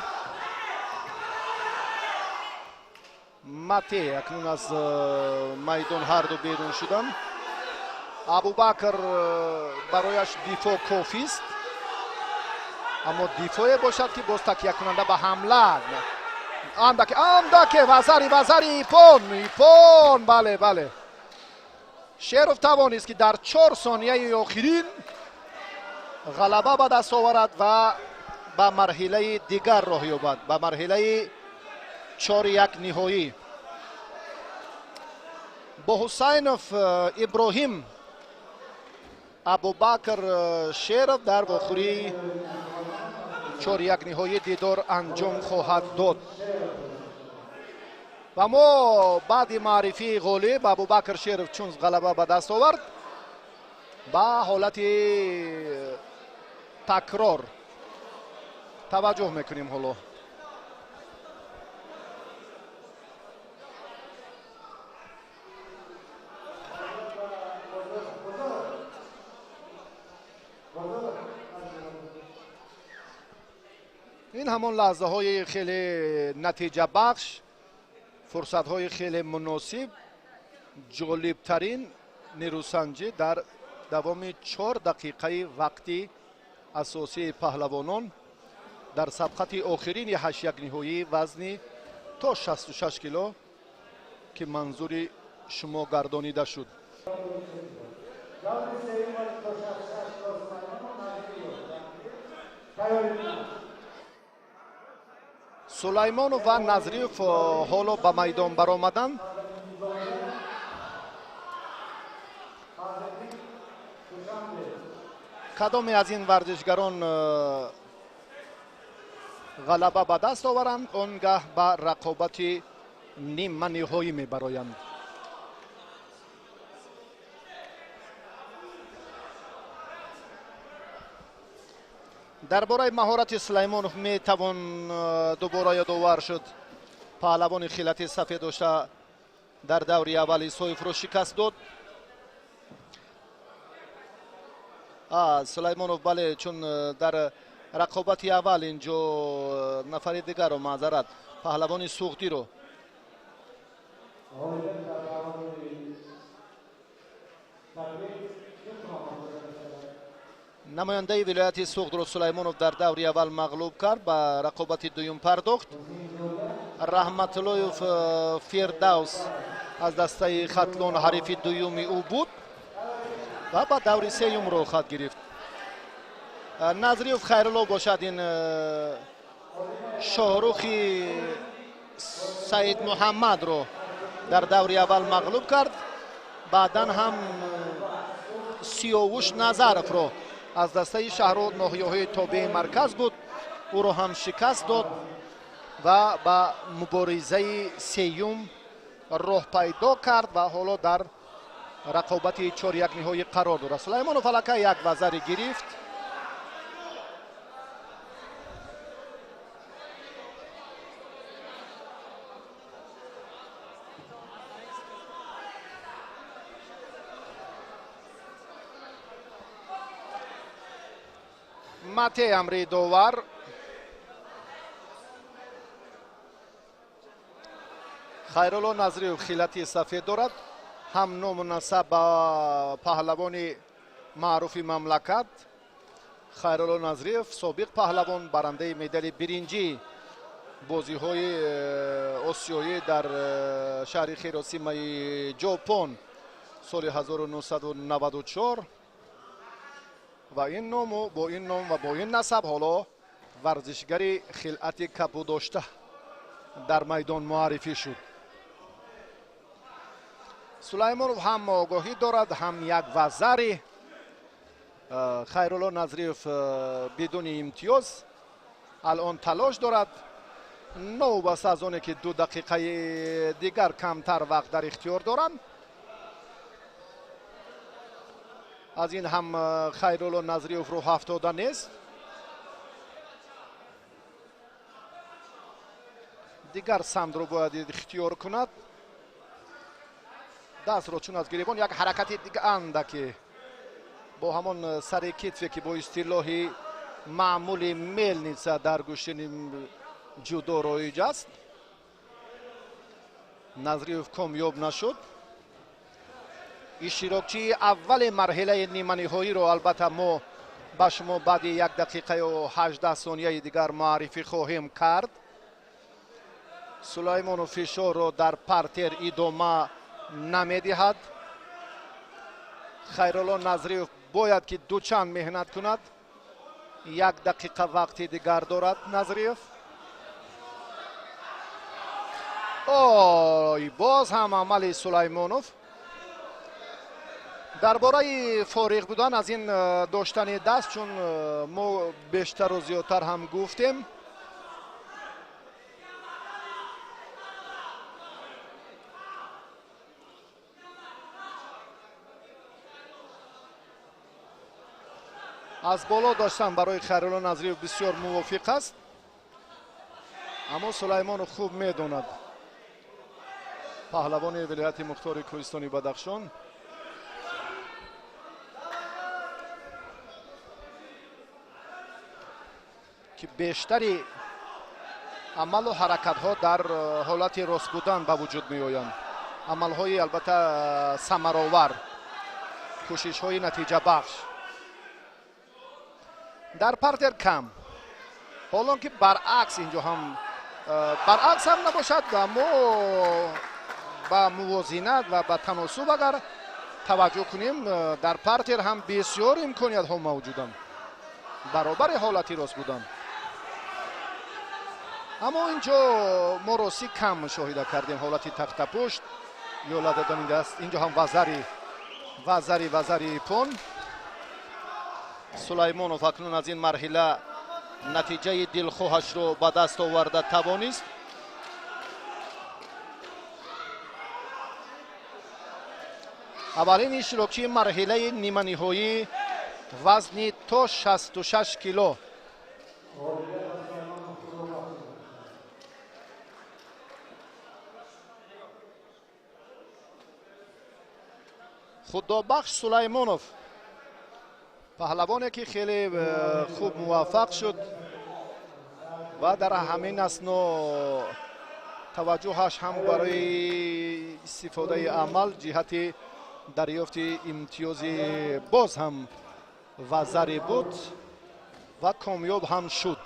Мате акнун аз майдон ҳарду берун шуданд. Абубакр барояш дифоъ кофист, аммо дифоъе бошад, ки боз такякунанда ба ҳамла. Андаке, андаке, вазари, вазари, ипон, ипон, бале, бале. Шеров тавонист, ки дар 4 сонияи охирин ғалаба ба даст оварад ва ба марҳилаи дигар роҳ ёбад, ба марҳилаи 4-1 ниҳоӣ. Бо Ҳусайнов Иброҳим Абубакр Шеров дар вохӯрии 4-1 ниҳоӣ дидор анҷом хоҳад дод. Ва мо баъди маърифии ғолиб Абубакр Шеров чун ғалаба ба даст овард, ба ҳолати такрор таваҷҷӯҳ мекунем ҳоло. Ин ҳамон лаҳзаҳои хеле натиҷабахш, фурсатҳои хеле муносиб, ҷолибтарин нерӯсанҷӣ дар давоми 4 дақиқаи вақти асосии паҳлавонон дар сабқати охирини 8-1 ниҳоии вазни то 66 кило, ки манзури шумо гардонида шуд. Сулаймонов ва Назриев ҳоло ба майдон баромаданд. Кадоме аз ин варзишгарон ғалаба ба даст оваранд, он гаҳ ба рақобати ниманиҳоӣ мебароянд. Дар бораи маҳорати Сулаймонов метавон дубора ёдовар шуд. Паҳлавони хилати сафед дошта дар даври аввал Исоевро шикаст дод. Сулаймонов, бале, чун дар рақобати аввал инҷо нафари дигарро, маъзарат, паҳлавони суғдиро намояндаи вилояти Суғдро Сулаймонов дар даври аввал мағлуб кард, ба рақобати дуюм пардохт. Раҳматуллоев Фирдавс аз дастаи Хатлон ҳарифи дуюми ӯ буд ва ба даври сеюм роҳхат гирифт. Назриев Хайрулло бошад, ин Шоҳрухи Саидмуҳаммадро дар даври аввал мағлуб кард, баъдан ҳам Сиёвуш Назаровро аз дастаи шаҳру ноҳияҳои тобеи марказ буд, ӯро ҳам шикаст дод ва ба муборизаи сеюм роҳ пайдо кард ва ҳоло дар рақобати 4-1 ниҳоӣ қарор дорад. Сулаймонов аллакай як вазари гирифт. Мате амри довар. Хайрулло Назриев хилати сафед дорад, ҳам ному насаб ба паҳлавони маъруфи мамлакат. Хайрулло Назриев собиқ паҳлавон, барандаи медали биринҷӣ бозиҳои осиёӣ дар шаҳри Хиросимаи Ҷопон соли 1994 ва ин ному бо ин ном ва бо ин насаб ҳоло варзишгари хилъати кабудошта дар майдон муаррифӣ шуд. Сулаймонов ҳам огоҳӣ дорад, ҳам як вазари Хайрулло Назриев бидуни имтиёз алон талош дорад, новобаста аз оне ки 2 дақиқаи дигар камтар вақт дар ихтиёр доранд. Аз ин ҳам Хайрулло Назриев рӯ ҳафтода нест. Дигар самтро бояд ихтиёр кунад. Дастро чун аз гиребон як ҳаракати дига андаке бо ҳамон сари китфе ки бо истилоҳи маъмули мелница дар гӯштини ҷудо роиҷ аст. Назриев комёб нашуд. Иштирокчии аввали марҳилаи ниманиҳоиро албатта мо ба шумо баъди 1 дақиқаю 18 сонияи дигар муаррифӣ хоҳем кард. Сулаймонов фишорро дар партер идома намедиҳад. Хайрулло Назриев бояд ки дучанд меҳнат кунад. 1 дақиқа вақти дигар дорад Назриев. Ой, боз ҳам амали Сулаймонов. Дар бораи фориғ будан аз ин доштани даст, чун мо бештару зиёдтар ҳам гуфтем, аз боло доштан барои Хайрулло Назриев бисёр мувофиқ аст, аммо Сулаймонов хуб медонад. Паҳлавони вилояти мухтори кӯҳистони Бадахшон ки бештари амалу ҳаракатҳо дар ҳолати рост будан ба вуҷуд меоянд. Амалҳои албатта самаровар, кӯшишҳои натиҷабахш. Дар партер кам, ҳолон ки баръакс инҷо ҳам баръакс ҳам набошад, аммо ба мувозинат ва ба таносуб агар таваҷҷӯҳ кунем, дар партер ҳам бисёр имкониятҳо мавҷуданд баробари ҳолати рост будан. Аммо инҷо мо ростӣ кам мушоҳида кардем ҳолати тахтапушт ё ладодани даст. Инҷо ҳам вазари ипон. Сулаймонов акнун аз ин марҳила натиҷаи дилхоҳашро ба даст оварда тавонист. Аввалин иштирокчии марҳилаи ниманиҳоӣ вазни то 66 кило. Худобахш Сулаймонов, паҳлавоне ки хеле хуб муваффақ шуд ва дар ҳамин асно таваҷҷӯҳаш ҳам барои истифодаи амал ҷиҳати дарёфти имтиёзи боз ҳам вазаре буд ва комёб ҳам шуд.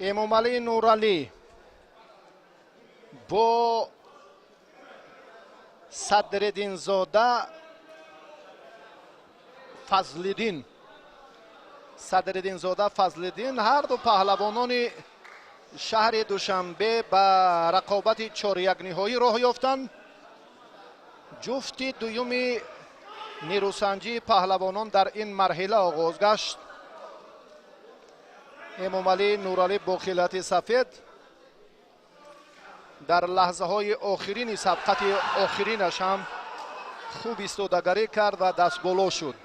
Эмомалӣ Нуралӣ бо Садриддинзода Фазлиддин, Садриддинзода Фазлиддин, ҳар ду паҳлавонони шаҳри Душанбе ба рақобати чорякниҳоӣ роҳ ёфтанд. Ҷуфти дуюми нерӯсанҷии паҳлавонон дар ин марҳила оғоз гашт. Эмомалӣ Нуралӣ бо хилати сафед дар лаҳзаҳои охирини сабқати охиринаш ҳам хуб истодагарӣ кард ва дастболо шуд.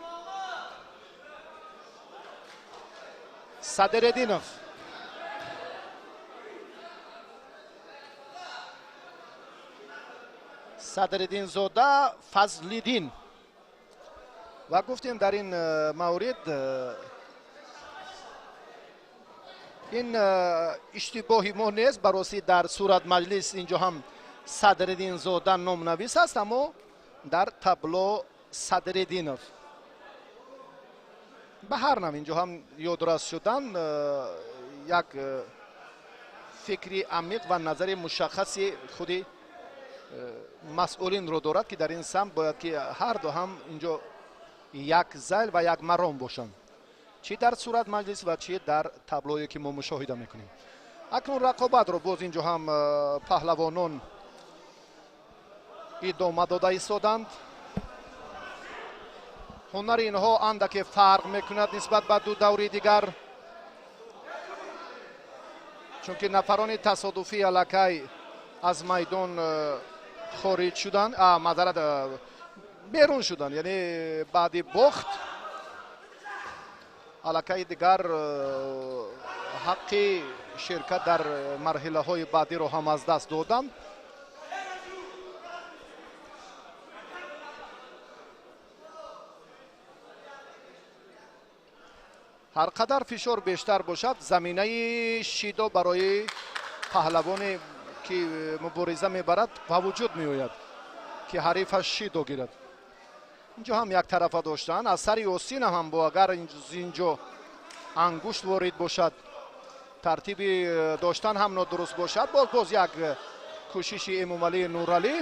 Садреддинов Садриддинзода Фазлиддин. Ва гуфтем дар ин маврид ин иштибоҳи мо нест, баросӣ дар сурат маҷлис инҷо ҳам Садриддинзода номнавис аст, аммо дар табло Садриддинов. Ба ҳар нав инҷо ҳам ёдрас шудан як фикри амиқ ва назари мушаххаси худи масъулинро дорад ки дар ин самт бояд ки ҳар ду ҳам инҷо як зайл ва як маром бошанд, чӣ дар сурат маҷлис ва чӣ дар таблое ки мо мушоҳида мекунем. Акнун рақобатро боз инҷо ҳам паҳлавонон идома дода истоданд. Ҳунари инҳо андаке фарқ мекунад нисбат ба ду даври дигар, чунки нафарони тасодуфӣ аллакай аз майдон хориҷ шуданд, маъзарат, берун шуданд, яъне баъди бохт аллакай дигар ҳаққи ширкат дар марҳилаҳои баъдиро ҳам аз даст доданд. Ҳар қадар фишор бештар бошад, заминаи шидо барои паҳлавоне ки мубориза мебарад ба вуҷуд меояд, ки ҳарифаш шидо гирад. Инҷо ҳам як тарафа доштанд, аз сари остин ҳам бо агар инҷо ангушт ворид бошад, тартиби доштан ҳам нодуруст бошад. Боз як кӯшиши Эмомалӣ Нуралӣ.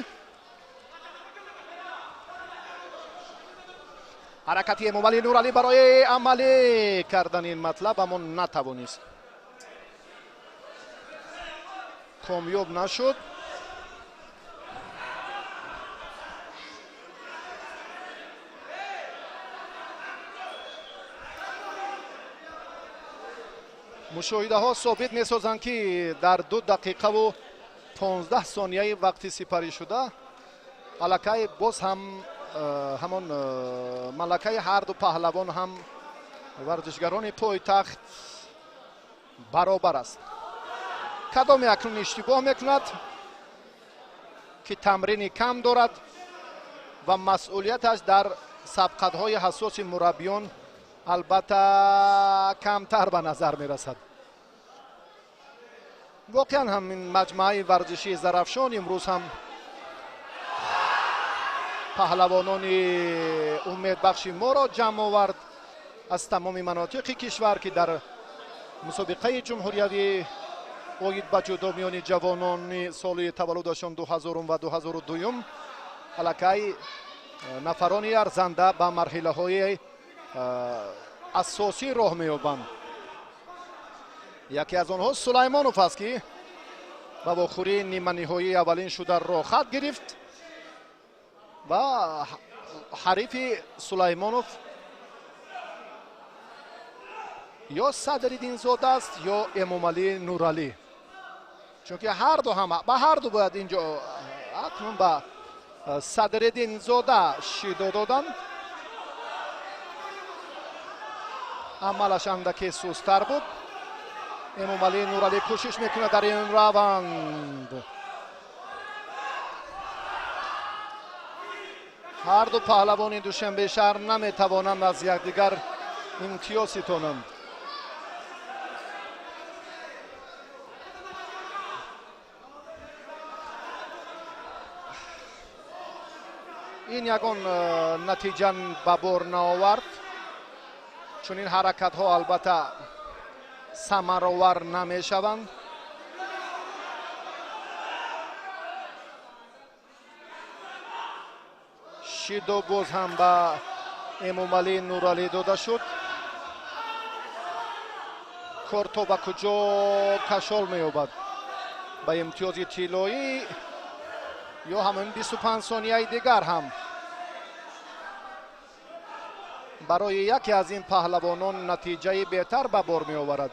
Ҳаракати Эмомалӣ Нуралӣ барои амалӣ кардани ин матлаб, аммо натавонист, комёб нашуд. Мушоҳидаҳо собит месозанд, ки дар 2 дақиқаву 15 сонияи вақти сипарӣ шуда аллакай боз ҳам ҳамон малакаи ҳарду паҳлавон ҳам варзишгарони пойтахт баробар аст. Кадоме акнун иштибоҳ мекунад, ки тамрини кам дорад ва масъулияташ дар сабқатҳои ҳассоси мураббиён албатта камтар ба назар мерасад. Воқеан ҳам ин маҷмӯаи варзишии Зарафшон имрӯз ҳам паҳлавонони умедбахши моро ҷамъ овард аз тамоми манотиқи кишвар, ки дар мусобиқаи ҷумҳуриявӣ оид ба ҷудо миёни ҷавонони соли таваллудашон 2000 ва 2002 аллакай нафарони арзанда ба марҳилаҳои асосӣ роҳ меёбанд. Яке аз онҳо Сулаймонов аст, ки ба вохӯрии ниманиҳоии аввалин шуда роҳхат гирифт ва ҳарифи Сулаймонов ё Садриддинзода аст, ё Эмомалӣ Нуралӣ, чунки ҳарду ҳам ба ҳарду бояд инҷо акнун ба Садриддинзода шидо доданд. Амалаш андаке сустар буд. Эмомалӣ Нуралӣ кӯшиш мекунад дар ин раванд. Ҳарду паҳлавони Душанбе шаҳр наметавонанд аз якдигар имтиёз ситонанд. Ин ягон натиҷа ба бор наовард, чунин ҳаракатҳо албатта самаровар намешаванд. Шидо боз ҳам ба Эмомалӣ Нуралӣ дода шуд. Кор то ба куҷо кашол меёбад? Ба имтиёзи тиллоӣ ё ҳамин 25 сонияи дигар ҳам барои яке аз ин паҳлавонон натиҷаи беҳтар ба бор меоварад.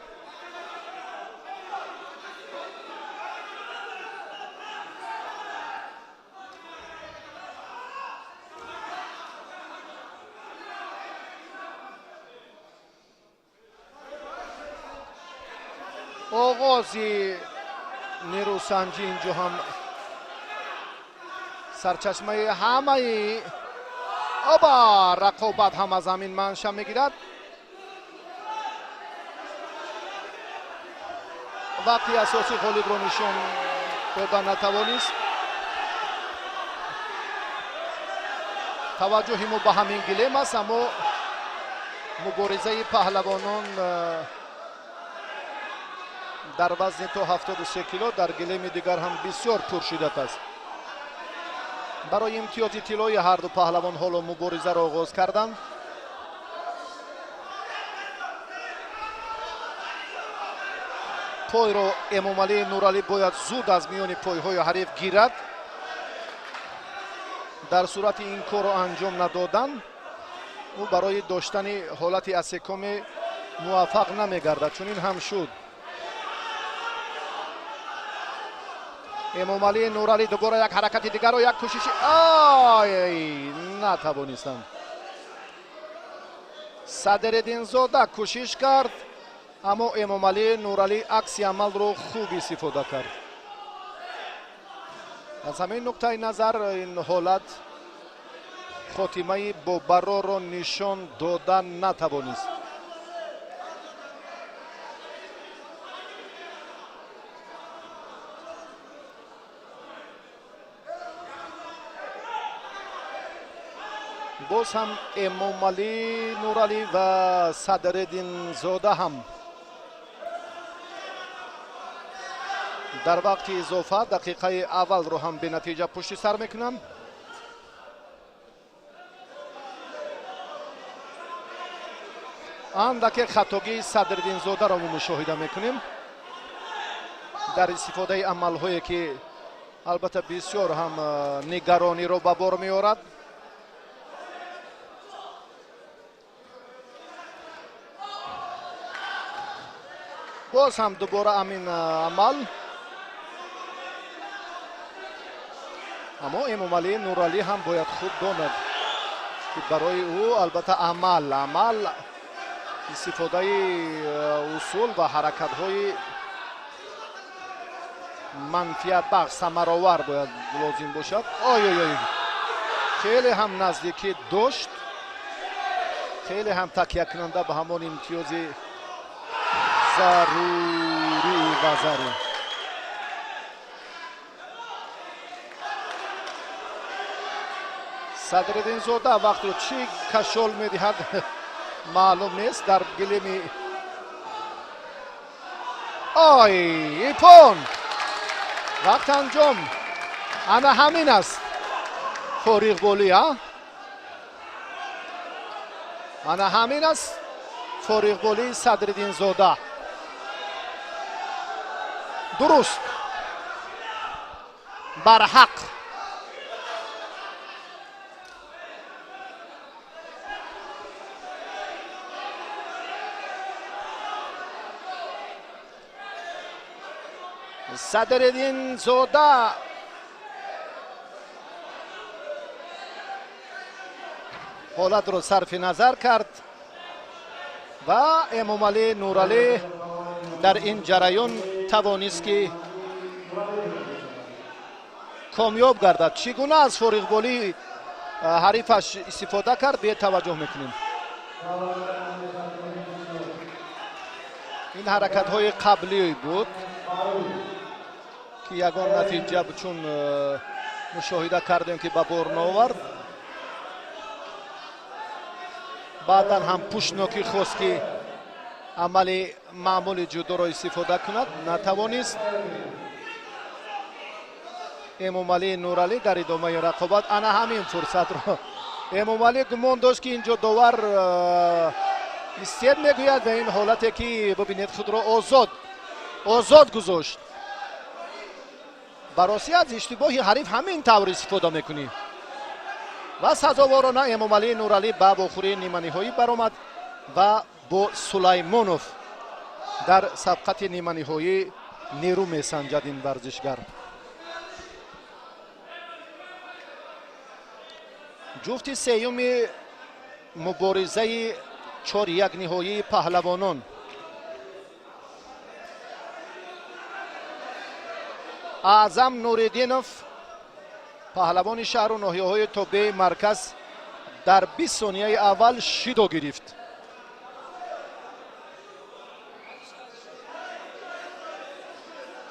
Оғози нерӯсанҷӣ инҷо ҳам сарчашмаи ҳамаи оба рақобат ҳам аз ҳамин манша мегирад. Вақти асосӣ ғолибро нишон дода натавонист. Таваҷҷӯҳи мо ба ҳамин гилем аст, аммо муборизаи паҳлавонон дар вазни то 73 кило дар гилеми дигар ҳам бисёр пуршиддат аст. Барои имтиёзи тиллои ҳарду паҳлавон ҳоло муборизаро оғоз карданд. Пойро Эмомалӣ Нуралӣ бояд зуд аз миёни пойҳои ҳариф гирад. Дар сурати ин корро анҷом надодан Ӯ барои доштани ҳолати асекоме муваффақ намегардад, чунин ҳам шуд. Эмомалӣ Нуралӣ дубора як ҳаракати дигарро, як кӯшиши, ай, натавонистанд. Садриддинзода кӯшиш кард, аммо Эмомалӣ Нуралӣ акси амалро хуб истифода кард. Аз ҳамин нуқтаи назар ин ҳолат хотимаи бобарорро нишон дода натавонист. Боз ҳам Эмомалӣ Нуралӣ ва Садриддинзода ҳам дар вақти изофа дақиқаи аввалро ҳам бенатиҷа пушти сар мекунанд. Андаке хатогии Садриддинзодаро мо мушоҳида мекунем дар истифодаи амалҳое, ки албатта бисёр ҳам нигарониро ба бор меорад. Боз ҳам дубора ҳамин амал, аммо Эмомалӣ Нуралӣ ҳам бояд хуб донад, ки барои ӯ албатта амал истифодаи усул ва ҳаракатҳои манфиатбахш, самаровар бояд лозим бошад. Ой-ой-ой, хеле ҳам наздикӣ дошт, хеле ҳам такякунанда ба ҳамон имтиёзи зарурӣ ва зарӣ. Садриддинзода вақтро чӣ кашол медиҳад, маълум нест. Дар гилеми, ой, ипон, вақт анҷом. Ана ҳамин аст фориғболӣ, а, ана ҳамин аст фориғболии Садриддинзода. Дуруст, барҳақ. Садриддинзода ҳолатро сарфи назар кард ва Эмомалӣ Нуралӣ дар ин ҷараён тавонист, ки комёб гардад. Чӣ гуна аз фориғболии ҳарифаш истифода кард, бетаваҷҷӯҳ мекунем. Ин ҳаракатҳои қаблӣ буд, ки ягон натиҷа, чун мушоҳида кардем, ки ба бор наовард. Баъдан ҳам пуштнокӣ хост, ки амали маъмули ҷудоро истифода кунад, натавонист. Эмомалӣ Нуралӣ дар идомаи рақобат ана ҳамин фурсатро Эмомалӣ гумон дошт, ки инҷо довар истед мегӯяд, ва ин ҳолате ки бибинед, худро озод гузошт. Ба ростӣ, аз иштибоҳи ҳариф ҳамин тавр истифода мекунӣ. Ва сазоворона Эмомалӣ Нуралӣ ба вохӯрии ниманиҳоӣ баромад ва бо Сулаймонов дар сабқати ниманиҳоӣ нерӯ месанҷад ин варзишгар. Ҷуфти сеюми муборизаи чорякниҳоии паҳлавонон: Аъзам Нуриддинов, паҳлавони шаҳру ноҳияҳои тобеи марказ, дар 20 сонияи аввал шидо гирифт.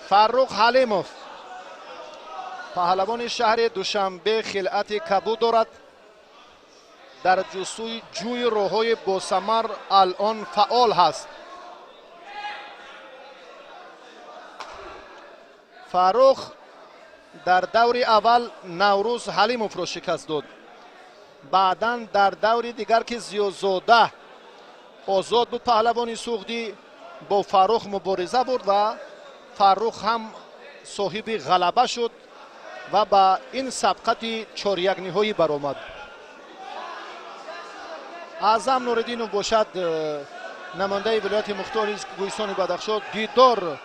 Фаррух Ҳалимов, паҳлавони шаҳри Душанбе, хилъати кабуд дорад, дар ҷустуи ҷӯи роҳҳои босамар алон фаъол ҳаст. Фаррух дар даври аввал Наврӯз Ҳалимовро шикаст дод. Баъдан дар даври дигар, ки Зиёзода озод буд, паҳлавони суғдӣ, бо Фаррух мубориза бурд ва Фаррух ҳам соҳиби ғалаба шуд ва ба ин сабқати чорякниҳоӣ баромад. Аъзам Нуриддинов бошад, намояндаи вилояти мухтори Кӯҳистони Бадахшон, Дидор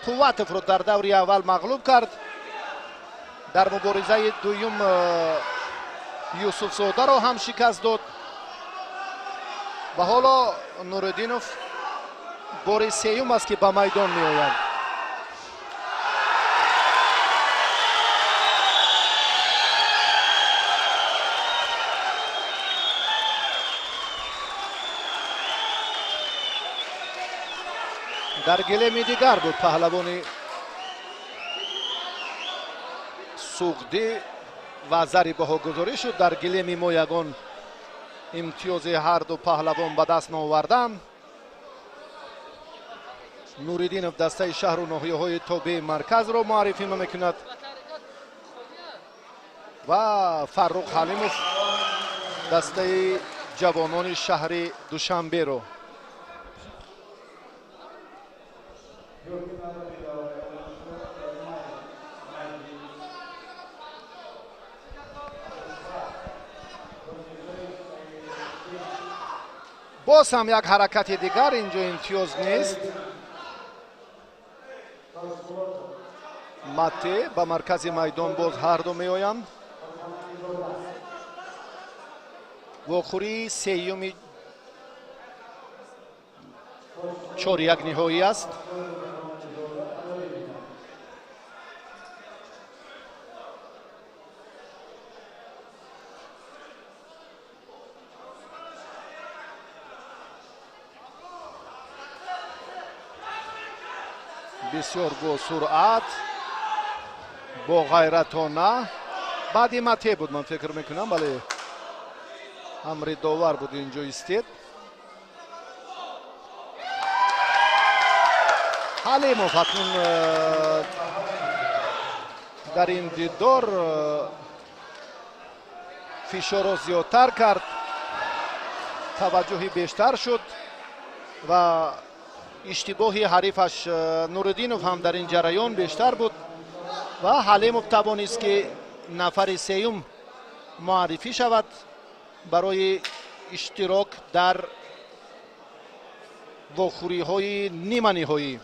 Қувватовро дар даври аввал мағлуб кард. Дар муборизаи дуюм Юсуфзодаро ҳам шикаст дод ва ҳоло Нуриддинов бори сеюм аст, ки ба майдон меояд. Дар гилеми дигар буд паҳлавони Суғдӣ ва зари баҳогузорӣ шуд. Дар гилеми мо ягон имтиёзи ҳарду паҳлавон ба даст наоварданд. Нуриддинов дастаи шаҳру ноҳияҳои тобеи марказро муаррифӣ мекунад ва Фаррух Ҳалимов дастаи ҷавонони шаҳри Душанберо. Боз ҳам як ҳаракати дигар, инҷо имтиёз нест. Мате ба маркази майдон боз ҳарду меоянд. Вохӯрии сеюми 4-1 ниҳоӣ аст. Бисёр бо суръат, бо ғайратона. Баъди мате буд, ман фикр мекунам, вале амри довар буд инҷо истед. Ҳалимов акнун дар ин дидор фишорро зиёдтар кард, таваҷҷӯҳи бештар шуд ва иштибоҳи ҳарифаш Нуриддинов ҳам дар ин ҷараён бештар буд ва Ҳалимов тавонист, ки нафари сеюм муаррифӣ шавад барои иштирок дар вохӯриҳои ниманиҳоӣ.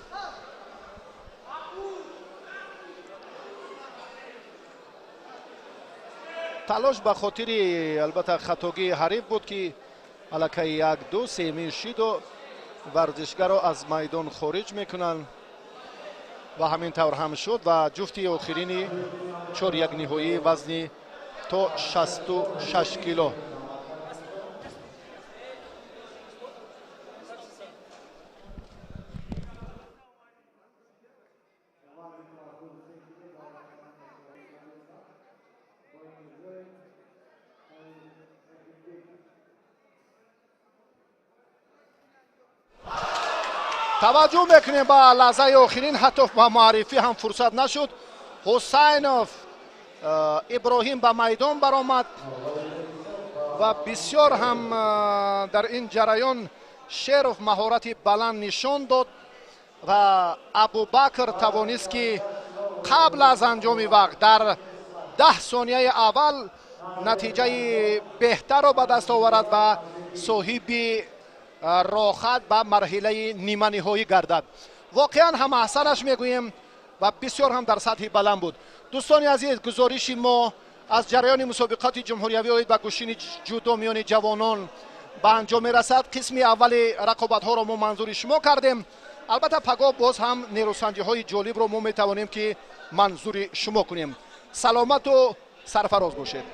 Талош ба хотири албатта хатогии ҳариф буд, ки аллакай 1-2 сеюмин шиду варзишгарро аз майдон хориҷ мекунанд ва ҳамин тавр ҳам шуд ва ҷуфти охирини 4-1 ниҳоӣ вазни то 66 кило. Таваҷҷӯҳ мекунем ба лаҳзаи охирин, ҳатто ба муаррифӣ ҳам фурсат нашуд. Ҳусайнов Иброҳим ба майдон баромад ва бисёр ҳам дар ин ҷараён Шеров маҳорати баланд нишон дод ва Абубакр тавонист, ки қабл аз анҷоми вақт дар 10 сонияи аввал натиҷаи беҳтарро ба даст оварад ва соҳиби роҳат ба марҳилаи ниманиҳоӣ гардад. Воқеан ҳам аҳсанаш мегӯем ва бисёр ҳам дар сатҳи баланд буд. Дӯстони азиз, гузориши мо аз ҷараёни мусобиқоти ҷумҳуриявӣ оид ба гӯштини ҷудо миёни ҷавонон ба анҷом мерасад. Қисми аввали рақобатҳоро мо манзури шумо кардем. Албатта пагоҳ боз ҳам нерӯсанҷиҳои ҷолибро мо метавонем, ки манзури шумо кунем. Саломату сарфароз бошед.